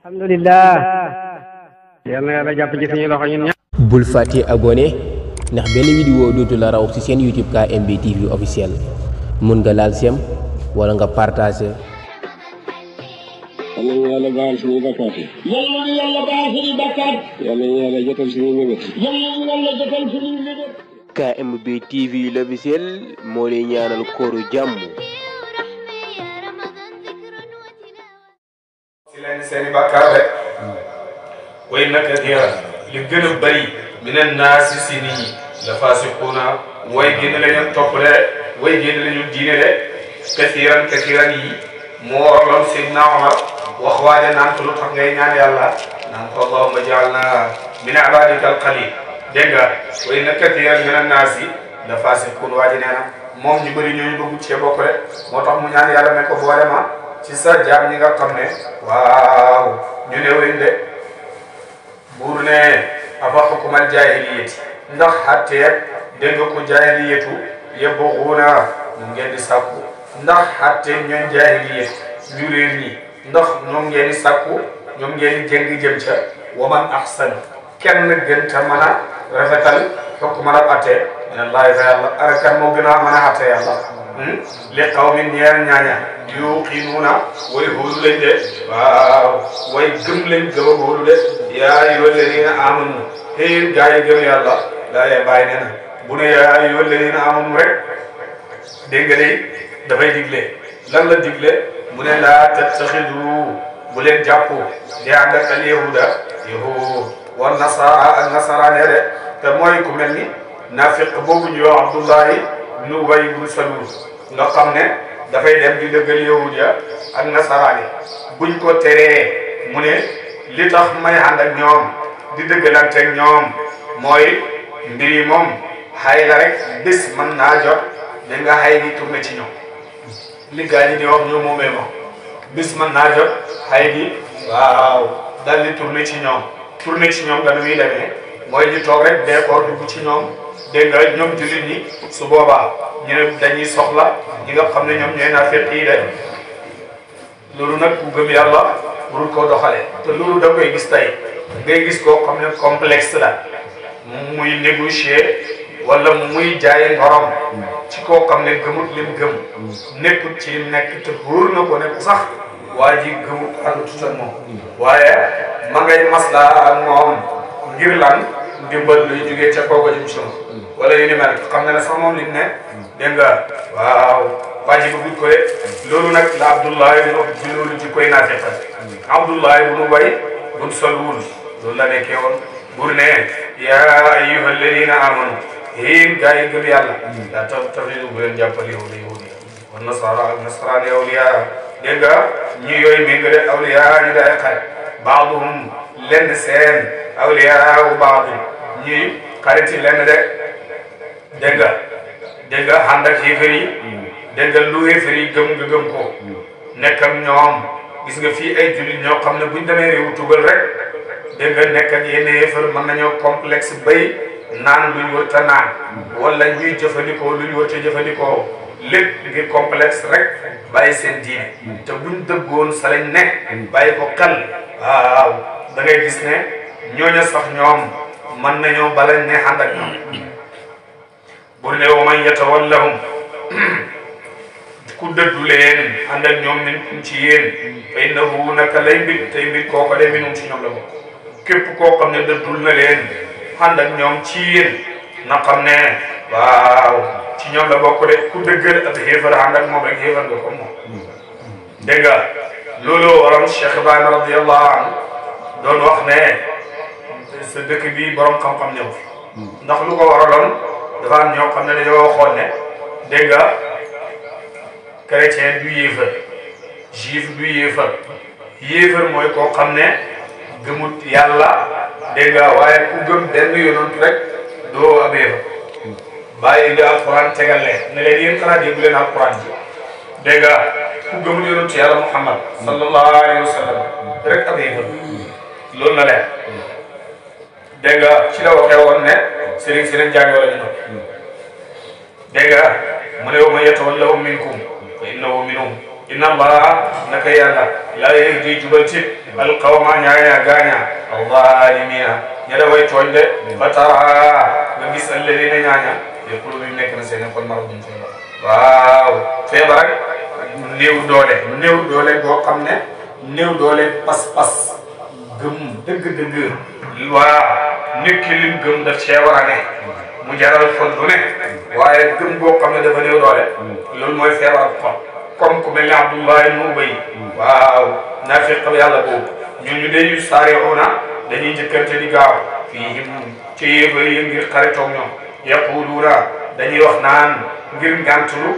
alhamdulillah yal na yàlla jàpp ci suñu loxo ñun ñëpp. bul fàtte abonné ndax benn vidéo dootu la raw ci seen YouTube KMB TV officiel mun nga laal sem wala nga partager. yal nañu yàlla baal suñuy bakkaat yi. yal nañu yàlla baal suñuy bakkaat. yal nañu yàlla jotal suñuy mébét. yal nañu yàlla jotal suñuy mébét. KMB TV l'officiel moo lay ñaanal kooru jàmm. ci leen seeni bàkkaar rek way naka diira li gën a bëri minan naasi si nit ñi la faasiquuna way génn la ñu topp de way génn la ñu diine de kasiiran yi moo warloon Seydina Omar wax waaja naan ko lu tax ngay ñaan yàlla naan ko allahumma ja'alna min ibadika al-qalil dégg nga way na kasiiran minan naasi la faasiquuna waaji nee na moom ñu bëri ñooñu bëgg cee bokk rek moo tax mu ñaan yàlla ne ko vraiment ci sa jaam ñi nga xam ne waaw ñu ne wéy de buur ne afa xukumal jaahiliyati ndax xatteet dégg nga ko jaahiliyatu yabghuuna ñu ngeen di sàkku ndax xatteet ñoom jaahiliyat ñu réer ñi ndax ñoom ngeen di sàkku ñoom ngeen di jëng jëm ca waman ahsan kenn gën ta mën a rafetal xukumal ab atte minallaahi fa yàlla ara kan moo gën a mën a atte yàlla li qawmin ñeer ñaaña yuqinuuna way hóolu lañ de waaw way gëm lañ gëm a hóolu de yaa ayyuhal ladina amanu xëy gaa yi gëm yàlla daa yee bàyyi nee na bu ne yaa ayyuhal ladina amanu rek dégg nga de dafay digle lan la digle mu ne laa tattaxidu bu leen jàpp di ànd ak al yahuda yahud wa nasara ak nasaraane de te mooy ku mel ni naafiq boobu ñu wax Abdullahi ibnu Ubay ibnu Salul nga xam ne dafay dem di dëggal yahud ya ak nasaraan yi buñ ko teree mu ne li tax may ànd ak ñoom di dëggalante ak ñoom mooy mbir yi moom xay la rek bés mën naa jot da nga xay di tourné ci ñoom li gaa ñi di wax ñoom moomee moom bés mën naa jot xay di waaw dal di tourné ci ñoom nga nu muy demee mooy di toog rek décor dugg ci ñoom dégg nga ñoom jullit ñi su boobaa ñu ne dañuy soxla ñi nga xam ne ñoom ñooy naafiq yi de loolu nag ku gëm yàlla warul koo doxalee te loolu da koy gis tey ngay gis koo xam ne complexe la muy négocier wala muy jaay ngorom ci koo xam ne gëmut lim gëm nekkut ci lim nekk te wóor na ko ne sax waa ji gëmut àndutut ak moom waaye ma ngay maslaa ak moom ngir lan ndimbal luy jógee ca kooku jëm si wala yu ni mel xam nga ne sax moom li mu ne dégg nga waaw waa ji bëggut ko de loolu nag la Abdullahi bi loolu ci koy naafeq Abdullahi bu nu bay bun Salul loolu la nekkee woon bur ne yaa ayyuhal ladina amanu yéen gaa yi gëm yàlla daa tattaxidu bu leen jàppal yahudi wa nasara ak nasaraan awliya dégg nga ñi yooyu mi nga de awliya ñu day xarit baaduhum lenn seen awliya wu baadu ñi xariti lenn de dégg nga ànd ak yéefar yi dégg nga lu yéefar yi gëm nga gëm ko nekk ak ñoom gis nga fii ay jullit ñoo xam ne buñ demee réewu tugal rek dégg nga nekk ak yenn yéefar mën nañoo complexe bay naan luñ wër ta naan wala ñuy jëfandikoo luñ wër ta jëfandikoo lépp ngir complexe rek bàyyi seen diine te buñ dëggoon sa lañ nekk bàyyi ko xel waaw da ngay gis ne ñooña sax ñoom mën nañoo balañ ne ànd ak ñoom bur ne wa man yatawallahum ku dëddu leen ànd ak ñoom minkum ci yéen fa innahu naka lay mbir tey mbir kooko de minum ci ñoom la bokk képp koo xam ne dëddul na leen ànd ak ñoom ci yéen na xam ne waaw ci ñoom la bokk de ku dëggal ak xéefar ànd ak moom rek xéefar nga ko moom dégg nga loolu waram Cheikh Ibrahima radiyallahu anhu doon wax ne sa dëkk bi borom xam-xam ñëw ndax lu ko waraloon dafa am ñoo xam ne dañoo waxoon ne dégg nga chrétien du yéefar juif du yéefar mooy koo xam ne gëmut yàlla dégg nga waaye ku gëm benn yonent rek doo ab yéefar bàyyi nga alquran tegal leen ne leen yéen xanaa déggu leen alquran ji dégg nga ku gëmut yonent yàlla Muhammad sallallahu alayhi wa sallam rek ab yéefar loolu na leen dégg nga ci la waxee woon ne sëriñ si leen jàng wala ñu dégg nga mu ne wa man yatawallahum minkum fa innahu minhum inna allah naka yàlla la yahdi jubal ci alqawma ñaaña gaaña alzalimina ña da way tooñ de fa tara nga gis alladina ñaaña yaqulu bi nekk na seen xol maradun feebar waaw feebar ak néew doole boo xam ne néew doole pas-pas gëm dëgg-dëgg waa nit ki lim gëm daf cee war a ne mu jaral xol du ne waaye gëm boo xam ne dafa néew doole loolu mooy feebar ak xol comme ku mel ne Abdullah ibn Ubay waaw naafiq yàlla boobu ñooñu dañuy saari'una dañuy njëkkante di gaaw fii ci yéefar yi ngir xaritoog ñoom yaquluuna dañuy wax naan ngir ngàntulu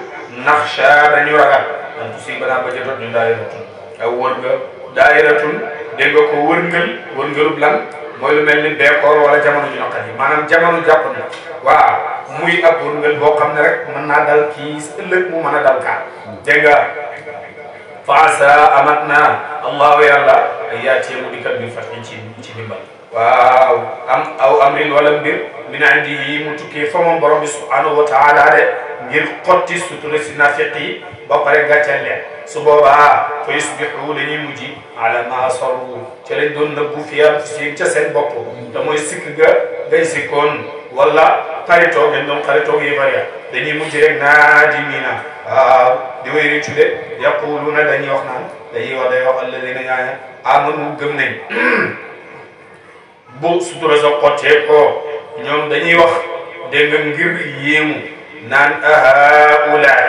naxsha dañuy ragal an tusiibanaa ba jotot ñu daayiratun aw daayiratun dégg nga ko wërngalub lan mooy lu mel ni beekoor wala jamono ju naqari maanaam jamono jàpp na waaw muy ab wërngal boo xam ne rek mën naa dal kii ëllëg mu mën a dal kaa dégg nga fa asa amat na allahu yàlla ay yaatee mu dikkal bi fatxi ci dimbal waaw aw amrin wala mbir min indihi mu tukkee fa moom borom bi subhanahu wa taala de ngir xotti sutura si nafiq yi ba pare gàcceel leen su boobaa fa yusbihu dañuy mujj ala ma asarru ca lañ doon nëbbu fi anfusihim ca seen bopp te mooy sikk ga ngay sikkoon wala xaritoo dañ doon xaritoo yi bari dañuy mujj rek naadimiina waaw di way réccu de yaquluuna dañuy wax naan day wax alladina ñaaña amanu gëm nañ bu sutura sa xottee ko ñoom dañuy wax dégg nga ngir yéemu naan ahaulaay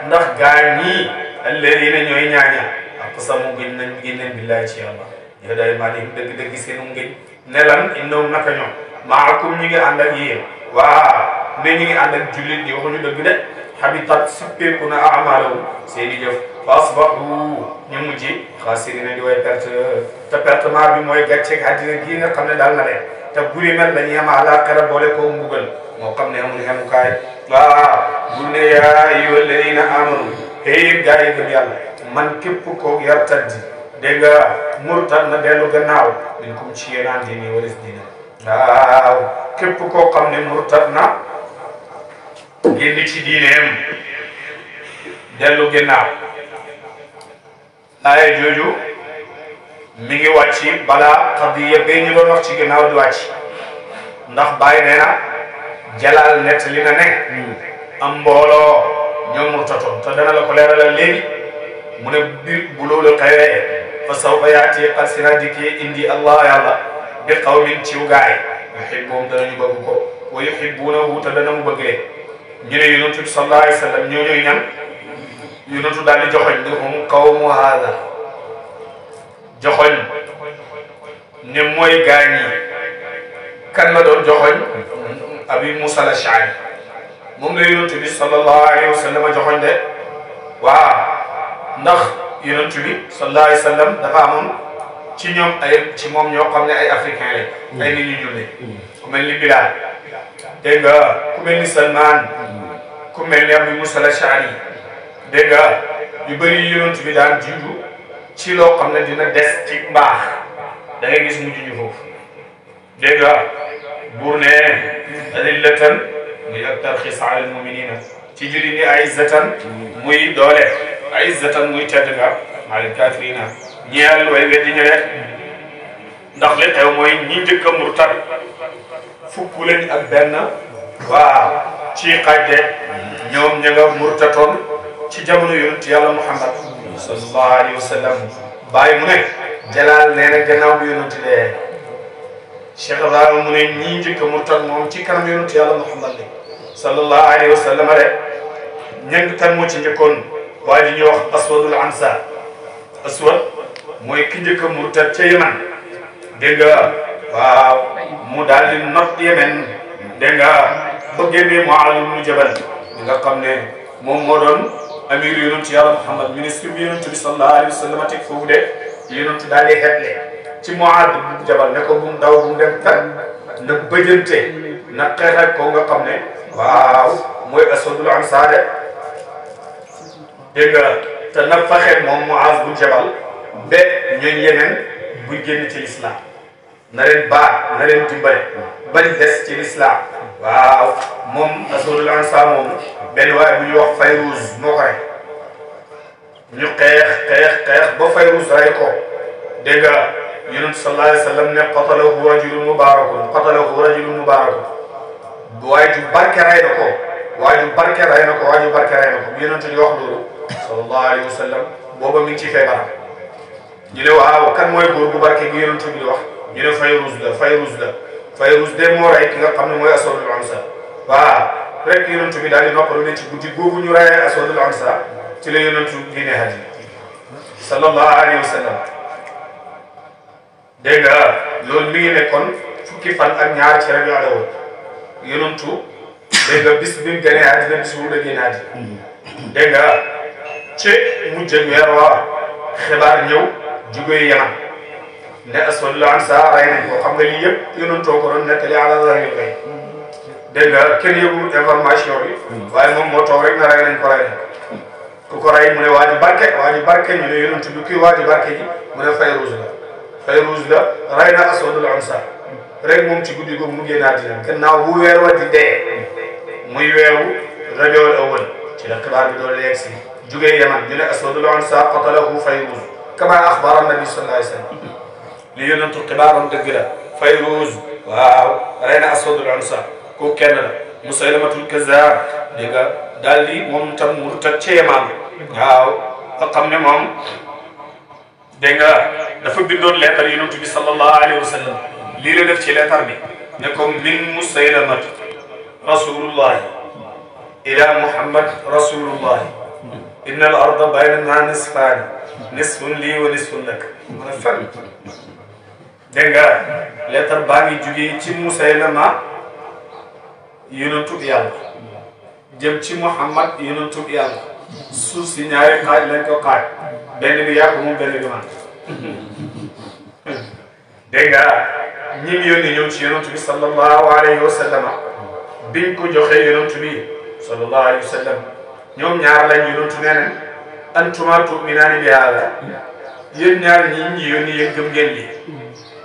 ndax gaa ñii alladina ñooy ñaaña aqsamu gën nañ billahi ci yàlla ñoo day maa lim dëgg-dëgg seenu ngëñ ne lan innahum naka ñoom maakum ñi ngi ànd ak yéen waaw ne ñi ngi ànd ak jullit ñi waxuñu dëgg de habitat sippeeku na amalahum seeni jëf fa asbahu ñu mujj xaasirina di way perte te pertement bi mooy gàcceeg àddina gii nga xam ne daal na leen te buri mel dañuy am àllaaxira boole koo mbugal moo xam ne amul xemukaay waaw bu ne yaa ayyuha alladina amanu hey gaa yi gëm yàlla man képp koo yartaddi dégg nga murtad na dellu gannaaw min kum ci yéenaan diine wala si diine waaw képp koo xam ne murtad na génn ci diineem dellu gannaaw laaya jooju mi ngi wàcc balaa xadiya bee ñu doon wax ci gannaaw di wàcc ndax bàyyi nee na jalaal nett li na ne am mbooloo ñoom murtatoon te dana la ko leeralal léegi mu ne bu loolu xewee fa sawfa yaati xasina dikkee indi allah yàlla bi qawmin ciw gaay yuhibbuhum danañu bëgg ko wa yuhibbuunahu te dana mu bëgg leen ñu ne yonent bi sallallahu alayhi wa sallam ñoo ñooy ñan yonentu daal di joxoñ ne hum qawmu haada joxoñ ne mooy gaañ yi kan la doon joxoñ abi Musa al-Ash'ari moom la yonent bi sallallahu alayhi wa sallam joxoñ de waaw ndax yonent bi sallallahu alayhi wa sallam dafa amoon ci ñoom ci moom ñoo xam ne ay africain lañ ay nit ñu julli ku mel ni Bilal dégg nga ku mel ni Salman ku mel ni abi Musa al-Ash'ari dégg nga yu bëri yonent bi daan jiitu ci loo xam ne dina des ci mbaax da ngay gis mujj ñu foofu dégg nga buur ne adillatan muy ak tarxiis ala almuminina ci julli ni aizzatan muy doole aizzatan muy tedd nga ala kafirina ñeel way weddi ñëwe ndax li xew mooy ñi njëkk a murtad fukk lañ ak benn waaw ci xaaj ñoom ña nga murtatoon ci jamono yonent yàlla Muhammad sallallahu alayhi wa sallam bàyyi mu ne jalaal nee na gannaaw bi yonent dee Cheikh Ibrahima mu ne ñii njëkk a murtad moom ci kanam yonent yàlla Muhammad li sallallahu alayhi wa sallam rek ñëng tan moo ci njëkkoon waa ji ñuy wax aswadul ansa aswad mooy ki njëkk a murtad ca Yemen dégg nga waaw mu daal di not Yemen dégg nga ba génnee Muaaz ibn Jabal nga xam ne moom moo doon amir yonent yàlla Muhammad ministre bi yonent bi sallallahu alayhi wa sallam teg foofu de yonent daal di xetle ci Muaaz ibn Jabal ne ko bu mu daw bu mu dem kat na bëjante na xeex ak ko nga xam ne waaw mooy aswadul ansa de dégg nga te na faxe moom Muaaz bu Jabal ba ñooñ yeneen buy génn ci l'islam na leen baat na leen dimbale bañ des ci l'islam waaw moom aswadul ansa moom benn waaye bu ñuy wax Fayruz moo ko rek ñu xeex ba Fayruz ray ko dégg nga yonent sallallahu alayhi wa sallam ne qatalahu rajulun mubarakun waaye ju barke ray na ko waaye ju barke ray na ko bu yonent di wax loolu sallallahu alayhi wa sallam booba mi ngi ci feebaram ñu ne waaw kan mooy góor gu barke gi yonent bi di wax ñu ne Fayruz de moo rey ki nga xam ne mooy Aswadul Ansa waaw rek yonent bi daal di noppalu ne ci guddi googu ñu reyee Aswadul Ansa ci la yonent génne àddina sallallahu alayhi wa sallam dégg nga loolu mi ngi nekkoon fukki fan ak ñaar ci Rabiul Awwal yonentu dégg nga bis bi mu génnee àddina bis bu la génne àddina dégg nga ci mujj weer waa xibaar ñëw jugee Yaman ne Aswadul Ansa rey nañ ko xam nga lii yëpp yonentoo ko doon nettali ala zahiril ghaib dégg nga kenn yëgul information bi waaye moom moo toog rek na rey nañ ko ku ko rey mu ne waa ji barke ñu ne yonent bi kii waa ji barke ji mu ne Fayruz la rey na Aswadul Ansa rek moom ci guddi googu mu génn àddina gannaaw bu weer wa di dee muy weeru Rabiul Awwal ci la xibaar bi doon leeg si jugee Yaman ñu ne Aswadul Ansa qatalahu Fayruz kama axbara nabi sallallahu alayhi wa sallam li yonentu xibaaram dëgg la Fayruz waaw rey na Aswadul Ansa ko kenn la Musaylamatul Kazzab dégg nga daal di moom tam mu tëj ci Yaman waaw nga xam ne moom dégg nga dafa bindoon leetar yonent bi sallallahu alayhi wa sallam lii la def ci leetar bi ne ko min Musaylamat rasulullahi ila Muhammad rasulullahi inna al arda baynana nisfaani nisfun lii wa nisfun lak mën a fen dégg nga leetar baa ngi jugee ci Musaylama yonentub yàlla jëm ci Muhammad yonentub yàlla suuf si ñaari xaaj lañ ko xaaj benn bi yaa ko moom benn bi man dégg nga ñi ngi yónni ñëw ci yonent bi sallallahu alayhi wa sallam biñ ko joxee yonent bi sallallahu alayhi wa sallam ñoom ñaar lañ yonent nee nañ antuma tu'minaani bi haada yéen ñaar ñi ngi yónni yéen gëm ngeen lii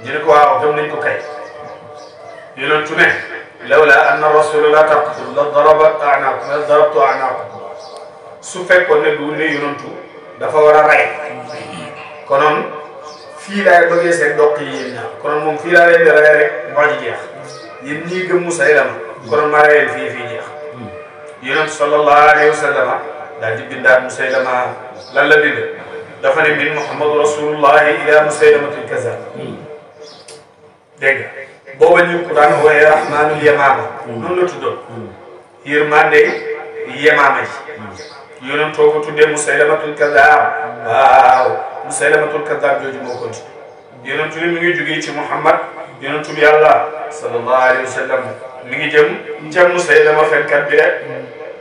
ñu ne ko waaw gëm nañ ko kay yonent ne lawla anna rasula la taqtul la darabtu a'naaqakum su fekkoon ne du ne yonentu dafa war a rey konoon fii laay bëggee seen doq yi yéen ñaar konoon moom fii laa leen di rey rek wax ji jeex yéen ñii gëm Musaylama konoon maa reyeen fii jeex yonentu sallallahu alayhi wa sallam daal di bindaat Musaylama lan la bind dafa ne min Muhammadu rasulullahi ila Musaylamatul Kazzab dégg nga booba ñu ko daan wooyee rahmaanul yamaama noonu la tuddoon yërmande yamaama ji yonentoo ko tuddee Musaylamatul Kazzab waaw Musaylamatul Kazzab jooju moo ko tudd yonentu ni mi ngi jógee ci Muhammad yonentu bi yàlla sallallahu alayhi wa sallam mi ngi jëm ca Musaylama fenkat bi rek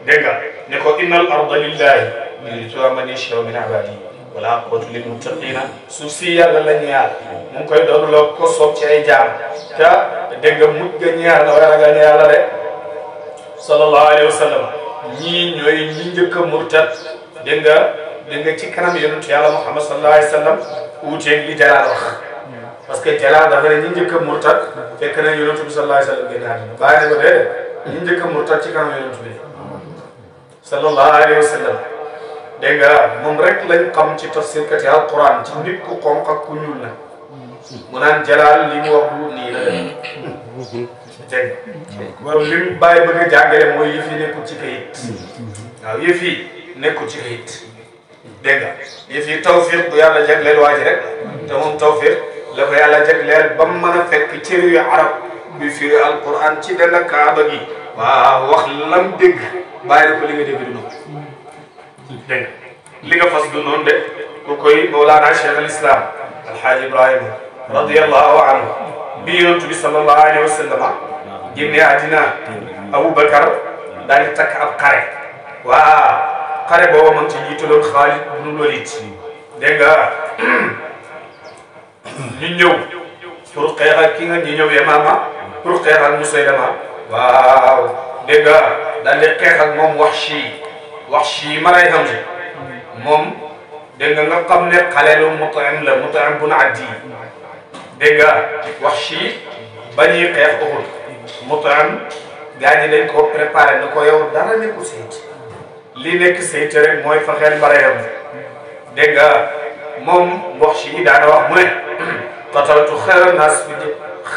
dégg nga ne ko innal arda lillahi yurithuha man yasha'u min ibadihi wala aqwatu lil muttaqina suuf si yàlla la ñaar mu ngi koy doon loo ko soob ci ay jaam te dégg nga mujj ga ñaar la war a ragal yàlla rek sallallahu alayhi wa sallam ñii ñooy ñi njëkk a murtat dégg nga ci kanam yonent yàlla Muhammad sallallahu alayhi wa sallam uuteeg li Jalaal wax parce que Jalaal dafa ne ñi njëkk a murtat fekk na yonent bi sallallahu alayhi wa sallam génn àddina bàyyi ne ko déedéet ñi njëkk a murtat ci kanam yonent bi sallallahu alayhi wa sallam dégg nga moom rek lañ xam ci tafsirkat yi alquran ci nit ku xonq ak ku ñuul na mu naan Jalaal li mu wax du nii la dégg nga li mu bàyyi bëgg a jàngale mooy yëf yi nekkul ci kayit waaw yëf yi nekkul ci kayit dégg nga yëf yi tawfiq bu yàlla jagleel waa ji rek te moom tawfiq la ko yàlla jagleel ba mu mën a fekk ci réew arab bi firi alquran ci dana kaaba gi waaw wax lam dégg bàyyi ko li nga dégg du noonu dégg nga li nga fas du noonu de ku koy Mawlana Cheikh al Islam Alhaji Ibrahima radiyallahu anhu bi yonent bi sallallahu alayhi wa sallam génne àddina Aboubacar daal di takk ab xare waa xare booba man ci jiitaloon Xaalid ibn Walid dégg nga ñu ñëw pour xeex ak ki nga ñu ñëw Yamaama pour xeex ak Musaylama waaw dégg nga daal di xeex ak moom Wahshi ma lay xam si moom dégg nga xam ne xaleelu Mut'im la Mut'im bun Adi dégg nga Wahshi ba ñuy xeex Uhud Mut'im gaa ñi dañ ko préparé na ko yow dara nekkul sayt li nekk sayt rek mooy fexeel mbarayam dégg nga moom wax si daana wax mu ne qataltu xayra naas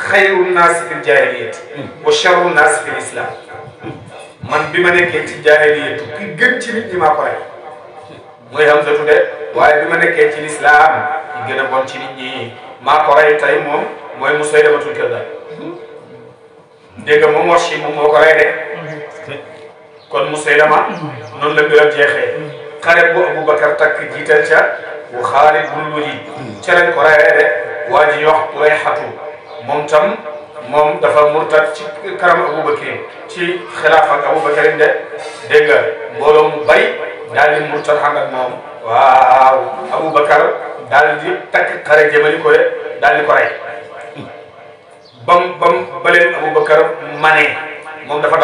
xayru naas fi jaahiliyati wa charru naas fi islam man bi ma nekkee ci jaahiliyatu ki gën ci nit ñi maa ko rey mooy Hamzatu de waaye bi ma nekkee ci lislaam ki gën a bon ci nit ñi maa ko rey tey moom mooy Musaylamatul Kaddaab dégg nga moom wax si moom moo ko rey de kon Musaylama noonu la mbiram jeexee xare bu Aboubacar takk jiital ca bu Xaalid bun Waliid ca lañ ko reyee de waa ji wax Tulayhatu moom tam moom dafa murtad ci kanam Aboubacar ci xilaaf ak Aboubacar de dégg nga mbooloo mu bari daal di murtad xam ak moom waaw Aboubacar daal di takk xare jëmali ko de daal di ko rey ba leen Aboubacar manee moom dafa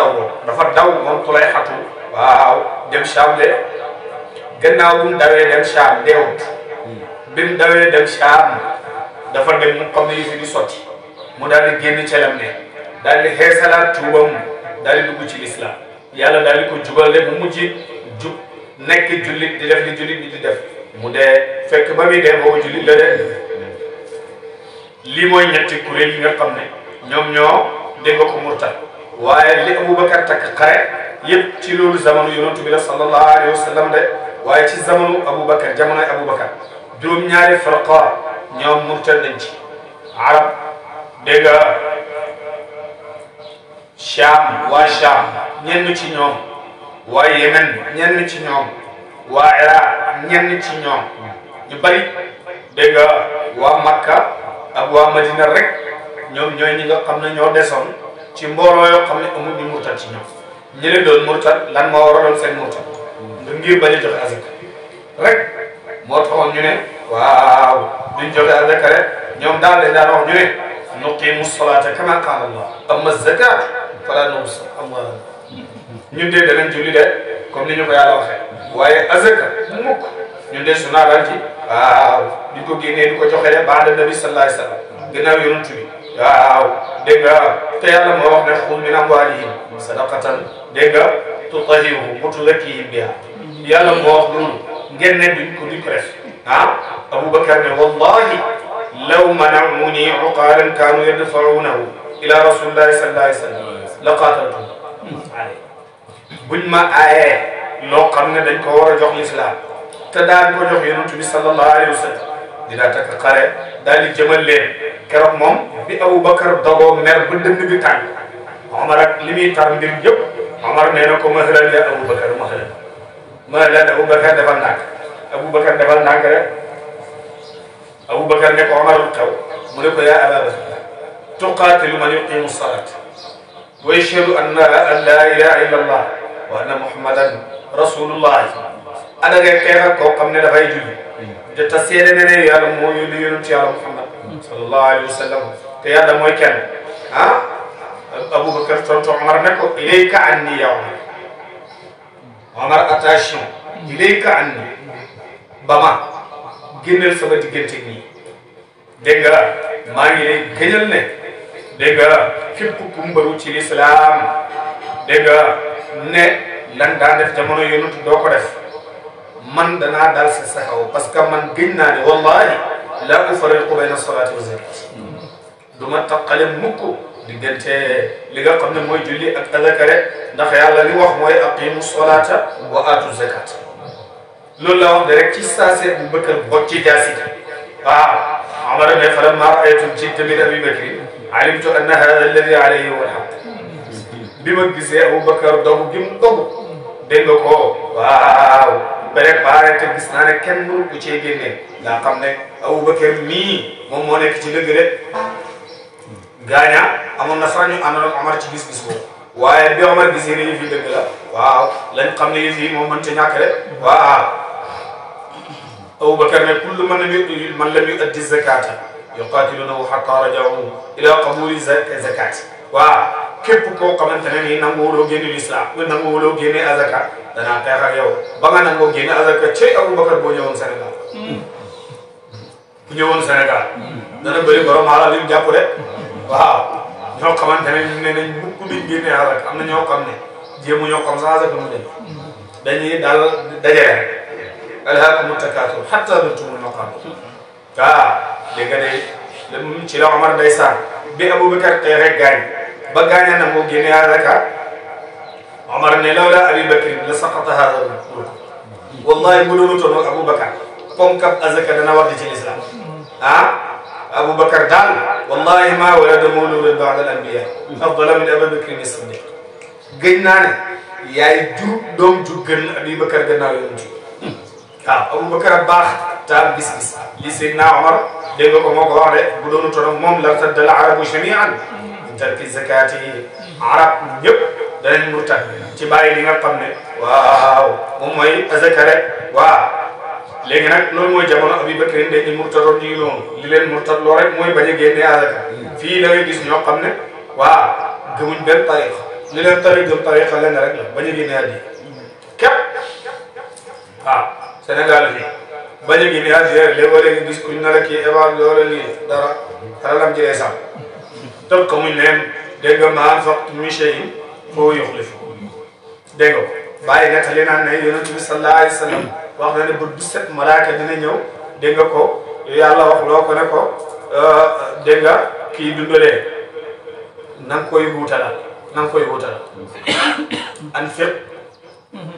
daw moom Tulayhatu waaw dem Sham de gannaaw bu mu dawee dem Sham deewut bi mu dawee dem Sham dafa dem mu xam ne yi fi di sotti mu daal di génn celam ne daal di xeesalaat tuubam daal di dugg ci lislaam yàlla daal di ko jubal de mu mujj jub nekk jullit di def li jullit bi di def mu dee fekk ba muy dee boobu jullit la de lii mooy ñetti kuréel yi nga xam ne ñoom ñoo dégg nga ko murtad waaye li Aboubacar takk xare yëpp ci loolu zamanu yonantu bi la sallallahu alayhi wa sallam de waaye ci zamanu Aboubacar jamonoy Aboubacar juróom-ñaari farqa ñoom murtad nañ ci arab dégg nga Cham waa Cham ñenn ci ñoom waa Yemen ñenn ci ñoom waa Iraq ñenn ci ñoom ñu bari dégg nga waa Makka ak waa Madina rek ñoom ñooy ñi nga xam ne ñoo desoon ci mbooloo yoo xam ne amul ñu murtad ci ñoom ñi leen doon murtad lan moo waraloon seen murtad ngir bañ a joxe azaka rek moo taxoon ñu ne waaw duñ joxe azaka rek ñoom daal leen daan wax ñu ne nuqimu salata kama qaala Allah amma zakat fala nubsi amwaalana ñun de danañ julli de comme ni ñu ko yàlla waxee waaye azaka mukk ñun de su naadal ci waaw di ko génnee di ko joxe de baada nabi sallallahu alayhi wa sallam gannaaw yonent bi waaw dégg nga te yàlla moo wax ne xul min amwaalihim sadaqatan dégg nga tutahhiruhum wa tuzakkihim biha yàlla moo wax loolu ngeen ne duñ ko def Aboubacar ne wallahi law mana'uni uqaalan kaanu yadfa'uunahu ila rasulillahi sallallahu alayhi wa sallam la qaataltum buñ ma aayee loo xam ne dañ ko war a jox lislaam te daan ko jox yonent bi sallallahu alayhi wa sallam dinaa takk xare daal di jëmal leen keroog moom bi Aboubacar dogoo mer ba dënn bi tàng Omar ak li muy tar mbir yëpp Omar nee na ko mahlan ya Aboubacar mahlan Aboubacar defal ndànk Aboubacar defal ndànk rek Aboubacar ne ko Omar lu xew mu ne ko yaa Abaa Bakr tuqaatilu man yuqimu salaat wa yashhadu an laa ilaaha illa allah wa anna muhammadan rasulullah ada ngay xeex ak koo xam ne dafay julli te seede ne ne yàlla moo yónni yonent yàlla Muhammad sallallahu alayhi wa sallam te yàlla mooy kenn Aboubacar tontu Omar ne ko ilayka anni ya Omar attention ilayka anni ba ma génneel sama diggante nii dégg nga maa ngi lay gëñal ne dégg nga képp ku mbaru ci lislaam dégg nga ne lan daan def jamono yonent doo ko def man danaa dal si sa kaw parce que man gëñ naa ne wallahi la ufarriqu bayna salaati wa zakat du ma taqale mukk diggante li nga xam ne mooy julli ak azaka rek ndax yàlla li wax mooy aqimu salata wa atu zakat loolu la wax de rek ci saase bu Bakar bot ci jaasi waaw Omar ne falamma ra'aytu jidda min Abi Bakr alimtu anna hada alladi alayhi huwa alhaq bi ma gisee Aboubacar dogu gi mu dogu dégg nga ko waaw préparé te gis naa ne kenn mënu ko cee génnee nga xam ne Aboubacar mii moom moo nekk ci dëgg de gaaña amoon na sax ñu àndoon ak Omar ci gis-gis boobu waaye bi Omar gisee ne yëf yi dëgg la waaw lañ xam ne yëf yi moom mën ca ñàkk de waaw Aboubacar ne kullu man lam yu'addi zakata yuqatilunahu hatta raja'u ila qabuli zakati waaw képp koo xamante ne nii nanguwuloo génne l'islam nanguwuloo génne azaka danaa xeex ak yow ba nga nangoo génne azaka cey Aboubacar boo ñëwoon Sénégal bu ñëwoon Sénégal dana bëri borom alal yu jàpp de waaw ñoo xamante ne ne nañ mukk duñ génne azaka am na ñoo xam ne jéemu ñoo xam sa azaka mu dem dañuy daal dajale rek alhaakumu takaasur hattaa zurtumul maqaabir dégg nga de ci la Omar ndeysaan bi Aboubacar tey rek gaañ ba gaaña na moo génne azaka Omar ne lawlaa Abi Bakrin la saqata haadha al-mulk wallahi bu doonu toon ak Aboubacar ponkab azaka dana war di ci lislaam Aboubacar daal wallahi ma walada mawludun ba'da al-anbiya afdala min Abi Bakrin as-Siddiq gëj naa ne yaay jur doom ju gën Abi Bakar gannaaw yonent Aboubacar a baax taam gis-gis li Seydina Omar dégg nga ko moo ko wax de bu doonu toon moom la tadda al-arabu jami'an min tarki zakati arab ñëpp danañ murtad ci bàyyi li nga xam ne waaw moom mooy azaka rek waaw léegi nag loolu mooy jamono Abi Bakr dañuy murtadoon ñu ngi noonu li leen murtad loo rek mooy bañ a génnee azaka fii da ngay gis ñoo xam ne waaw gëmuñ benn tariqa li leen gëm tariqa lenn rek la bañ a génnee addi képp Sénégal fii bañ a génnee addi léeg-léeg nga gis kuñ na la kii évalué wala lii dara xaralam ci lay sax tëb xamuñ leen dégg nga maa anfaqtum min shay'in foo yuxlifu dégg nga bàyyi nettali naan ne yonent bi sallallahu alayhi wa sallam wax na ne bët bu set malaaka dina ñëw dégg nga ko yàlla wax loo ko ne ko dégg nga kii dundalee na nga koy wuutalal anfiq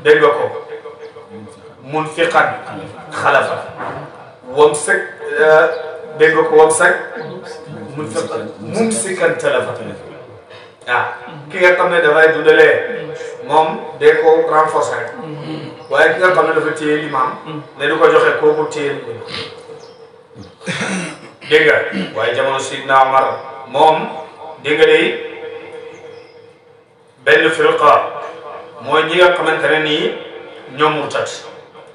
dégg nga ko munfiqan xalafa wamsak dégg nga ko wamsak munfiqan mumsikan talafa ki nga xam ne dafay dundalee moom dee ko renforcer rek waaye ki nga xam ne dafa téye limaam ne du ko joxe kooku téye dégg nga waaye jamono Sidna Omar moom dégg nga day benn firqa mooy ñi nga xamante ne nii ñoom murtad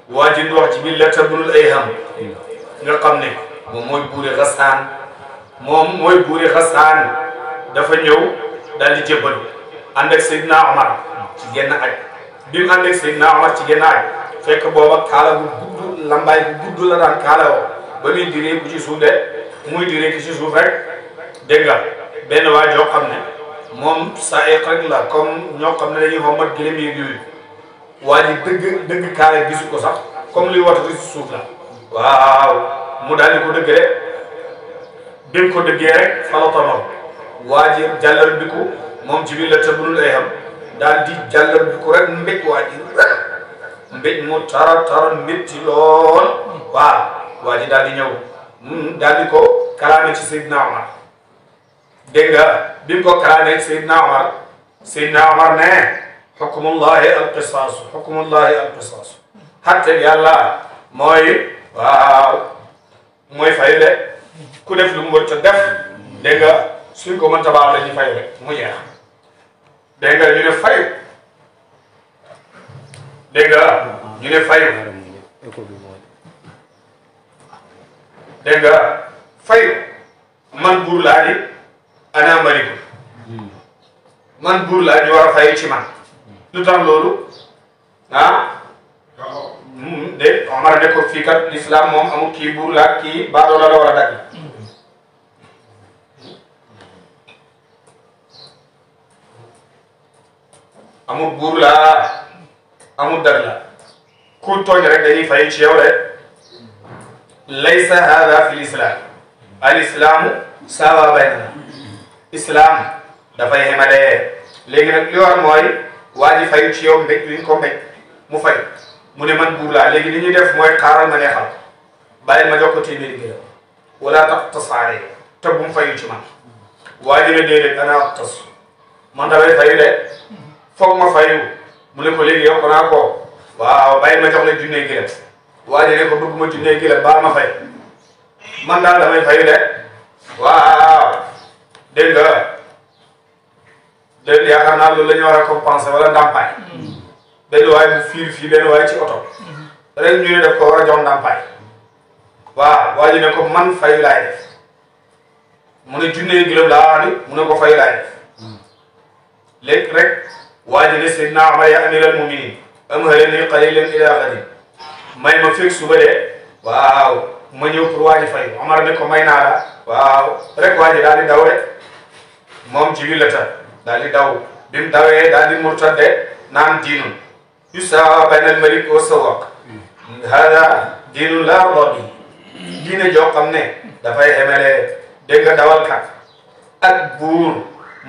waa ji wax ci biir Layth ibnul Ayham nga xam ne moom mooy buuri Ghassan dafa ñëw daal di jébbal ànd ak Seydina Omar ci genn aj bi mu ànd ak Seydina Omar ci genn aj fekk booba kaala bu gudd lambaay bu gudd la daan kaala woo ba muy diree bu ci suuf de muy diree ki ci suuf rek dégg nga benn waa joo xam ne moom saa rek la comme ñoo xam ne dañuy xommat gëlëm yeeg yooyu waa ji dëgg kaala gisu ko sax comme luy watatu ci suuf la waaw mu daal di ko dëgg rek bi mu ko dëggee rek falatono waa ji jàllar bi ko moom ci biir Layth ibnul Ayham daal di jàllar bi ko rek mbéj waa ji rek mbéj mu tara métti lool waaw waa ji daal di ñëw daal di ko kalaame ci Seydina Omar dégg nga bi mu ko kalaame ci Seydina Omar ne xukmullahi alqisaasu xatte yàlla mooy waaw mooy fay de ku def lu mu war a def dégg nga suñ ko mënta baax la ñuy fay rek mu jeex dégg nga ñu ne fayu dégg nga ñu ne fayu dégg nga fayu man buur laa di ana maliku man buur laa ñu war a fayu ci man lu tax loolu de Omar ne ko fii kat l'islam moom amul kii buur laa kii baadoola la war a dagg amul buur laa amul dar la ku tooñ rek dañuy fay ci yow de laysa hada fi l'islam al islamu sawa baynana islam dafay xemalee léegi nag li war mooy waa ji fayu ci yow mbéj liñ ko mbéj mu fay mu ne man buur laa léegi li ñuy def mooy xaaral ma neexal bàyyi ma jox ko téeméeri gërëm wala tax tasaare te bu mu fayu ci man waa ji ne déedéet danaa tas man damay fayu de foog ma fayu mu ne ko léegi yow ko naa ko waaw bàyyi ma jox la junnee gërëm waa ji ne ko bëgg ma junnee gërëm baal ma fay man daal damay fayu de waaw dégg nga dégg yaakaar naa loolu la ñu war a compenser wala ndàmpaay benn waay bu fiir fii benn waay ci oto rek ñu ne def ko war a jox ndàmpaay waaw waa ji ne ko man fayu laay def mu ne junnee gërëm laa ni mu ne ko fayu laay def léegi rek waa ji ne Seydina Omar ya amiral muminin amhalani qalilan ila ghadin may ma fekk suba de waaw ma ñëw pour waa ji fay Omar ne ko may naa la waaw rek waa ji daal di daw rek moom Jibril la ta daal di daw bi mu dawee daal di murtadde naan diinun yusawa bayna al malik wa sawaq hada diinu laa rabbi diine joo xam ne dafay emele dégg nga dawalkat ak buur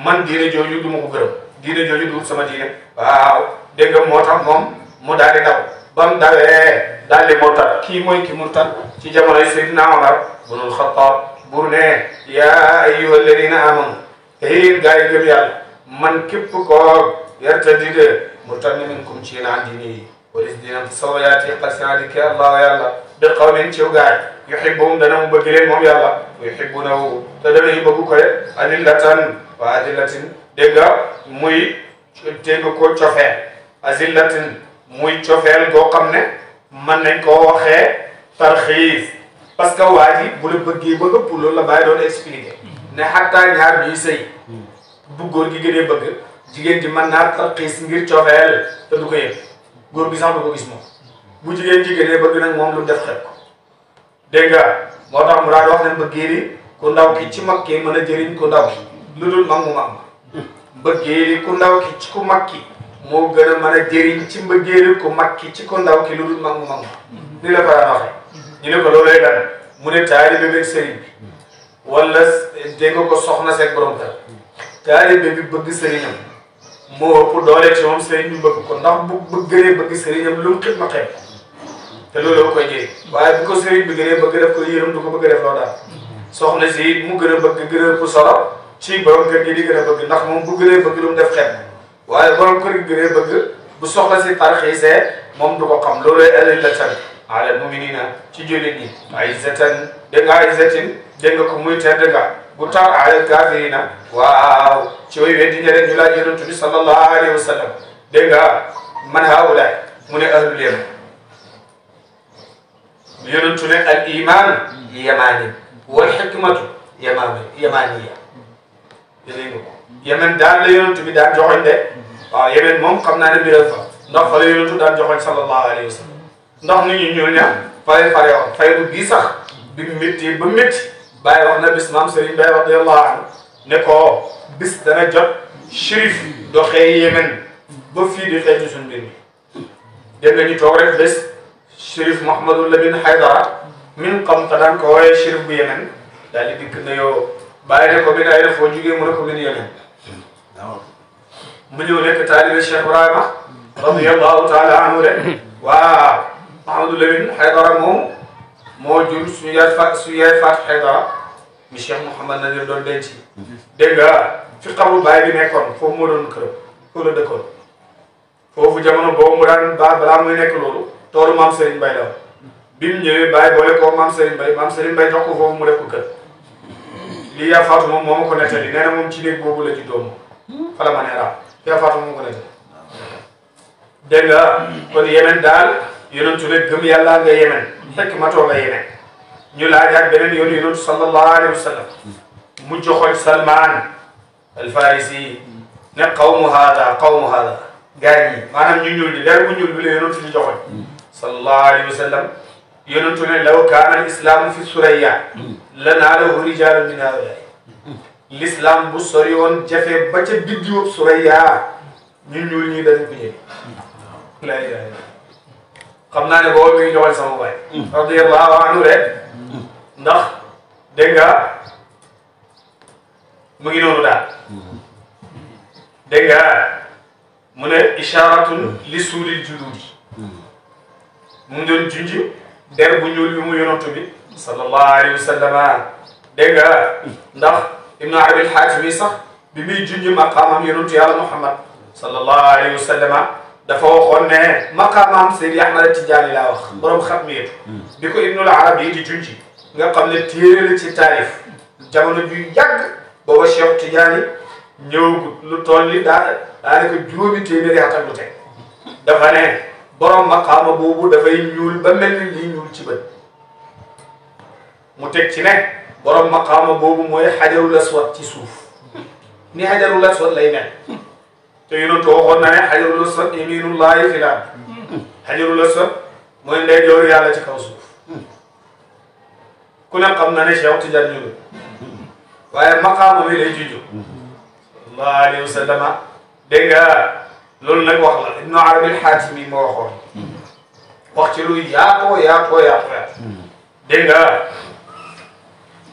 man diine jooju du ma ko gërëm diine jooju du sama diine waaw dégg nga moo tax moom mu daal di daw ba mu dawee daal di murtad kii mooy ki murtad ci jamonoy Seydina Omar bunul Xattaab buur ne yaa ayyuha alladina amanu yéen gaa yi gëm yàlla man képp koo yartadide murtad minkum ci naan diine yi walis dina soo yaati xasina di ke allah yàlla bi qawmin ciw gaay yuhibbuhum dana mu bëgg leen moom yàlla wa yuhibbunahu te dana ñu bëgg ko de adillatan wa adillatin dégg nga muy dégg ko cofeel azillatin muy cofeel goo xam ne mën nañ koo waxee tarxiis parce que waa ji bu la bëggee ba ëpp loolu la bàyyi doon expliqué ne xattaa ñaar ñuy sëy bu góor gi gënee bëgg jigéen ji mën naa tarxiis ngir cofeel te du ko yëg góor gi sax du ko gis moom bu jigéen ji gënee bëgg nag moom lu def xet ko dégg nga moo tax mu daal wax ne mbëggeeli ku ndaw ki ci mag ki mën a jëriñ ku ndaw ki lu dul mag mu mag ma mbëggeeli ku ndaw ki ci ku mag ki moo gën a mën a jëriñ ci mbëggeeli ku mag ki ci ku ndaw ki lu dul mag mu mag ma ni la ko daan waxee ñu ne ko loolay lan mu ne taalibe bi sëriñ bi wala dégg nga ko soxna seeg borom kër taalibe bi bëgg sëriñam moo ëpp doole ci moom sëriñ bi bëgg ko ndax bu gënee bëgg sëriñam lu mu xit ma xeeb te loolu la koy jëriñ waaye bu ko sëriñ bi gënee bëgg def ko yërëm du ko bëgg def loo daal soxna si mu gën a bëgg gën a ëpp solo ci borom kër gi di gën a bëgg ndax moom bu gënee bëgg lu mu def xeeb waaye borom kër gi gënee bëgg bu soxla si tarxiisee moom du ko xam loolu lay adillatan alal muminina ci jullit ñi izzatan dégg nga izzatin dégg nga ko muy tedd nga bu tar alal kaafirina waaw ci way weddi ñe rek ñu laaj yonent bi sallallahu alayhi wa sallam dégg nga man haulaay mu ne ahlul yaman yonentu ne al iman yamani wal hikmatu yamaniya dégg nga ko yemen daal la yonent bi daan joxoñ de waaw yemen moom xam naa ne mbiral fa ndax fa la yonentu daan joxoñ sallallahu alayhi wa sallam ndax nit ñi ñoo ña fare woon faydu bii sax bi métti ba métti bàyyi wax na bis maam Serigne Baye radiyallahu anhu ne ko bis dana jot shérif doxee Yemen ba fii di xeetu suñu mbir mi dégg nga ñu toog rek bés shérif Mouhamadou Lamine Haydara min xam te daan ko wooyee shérif bu Yemen daal di dikk na yow bàyyi ne ko min ay def foo jugee mu ne ko min Yemen mu ñëw nekk taalibe Cheikh Ibrahima radiyallahu taala anhu de waaw Mouhamadou Lamine Haydara moom moo jur suñu yaay Faat Haydara mi Cheikh Mouhamad Nazir doon denc dégg nga fi xabru baay bi nekkoon foofu moo doon këram foofu la dëkkoon foofu jamono boobu mu daan balaa muy nekk loolu toolu maam Serigne Mbaye la bi mu ñëwee baay boole ko maam Serigne Mbaye jox ko foofu mu def ko kër lii yaa Faatu moom moo ma ko nettali nee na moom ci néeg boobu la juddoo moom fa la ma nee raam yaa Faatu moom ko nettali dégg nga kon Yemen daal yonentu ne gëm yàlla nga Yemen fekk matoo nga Yemen ñu laajaat beneen yoon yonentu sallallahu alayhi wa sallam mu joxoñ Salman al Farisi ne qawmu haada gars yi maanaam ñu ñuul di der bu ñuul bi la yonentu di joxoñ sallallahu alayhi wa sallam yonentu ne law kaana al islaamu fi suraya lanaalahu rijaalun min haa'ulaa'i l'islam bu sori woon jafe ba ca biddiwub suraya ñu ñuul ñi dañ ko ñëw la ilaha illa xam naa ne boobu mi ngi joxoñ sama baay radiyallahu anhu rek ndax dégg nga mu ngi noonu daal dégg nga mu ne isharatun li suulil juluudi mu ngi doon junj der bu ñuul bi mu yonantu bi sallallahu alayhi wa sallam dégg nga ndax ibnu arabi al-Haatimi sax bi muy junj maqaamam yonantu yàlla Muhammad sallallahu alayhi wa sallam dafa waxoon ne maqaamam Seydi Ahmad Tijaani laa wax borom xatmiyatu bi ko ibnul arabi yi di junj nga xam ne téere la ci taarif jamono ju yàgg booba Cheikh Tidiane ñëw lu toll li daanaka juróomi téeméeri at ak lu teg dafa ne borom maqaama boobu dafay ñuul ba mel ni lii ñuul ci bët mu teg ci ne borom maqaama boobu mooy xajarul aswad ci suuf ni xajarul aswad lay mel te yonentu waxoon na ne xajarul aswad yaminullahi fil ard xajarul aswad mooy ndeyjooru yàlla ci kaw suuf ku ne xam na ne Cheikh Tidiane ñuul waaye maqaama mi lay juju sallallahu alayhi wa sallam dégg nga loolu nag wax la Ibnu Arabi al-Haatimi moo waxoon wax ci lu yaatoo dégg nga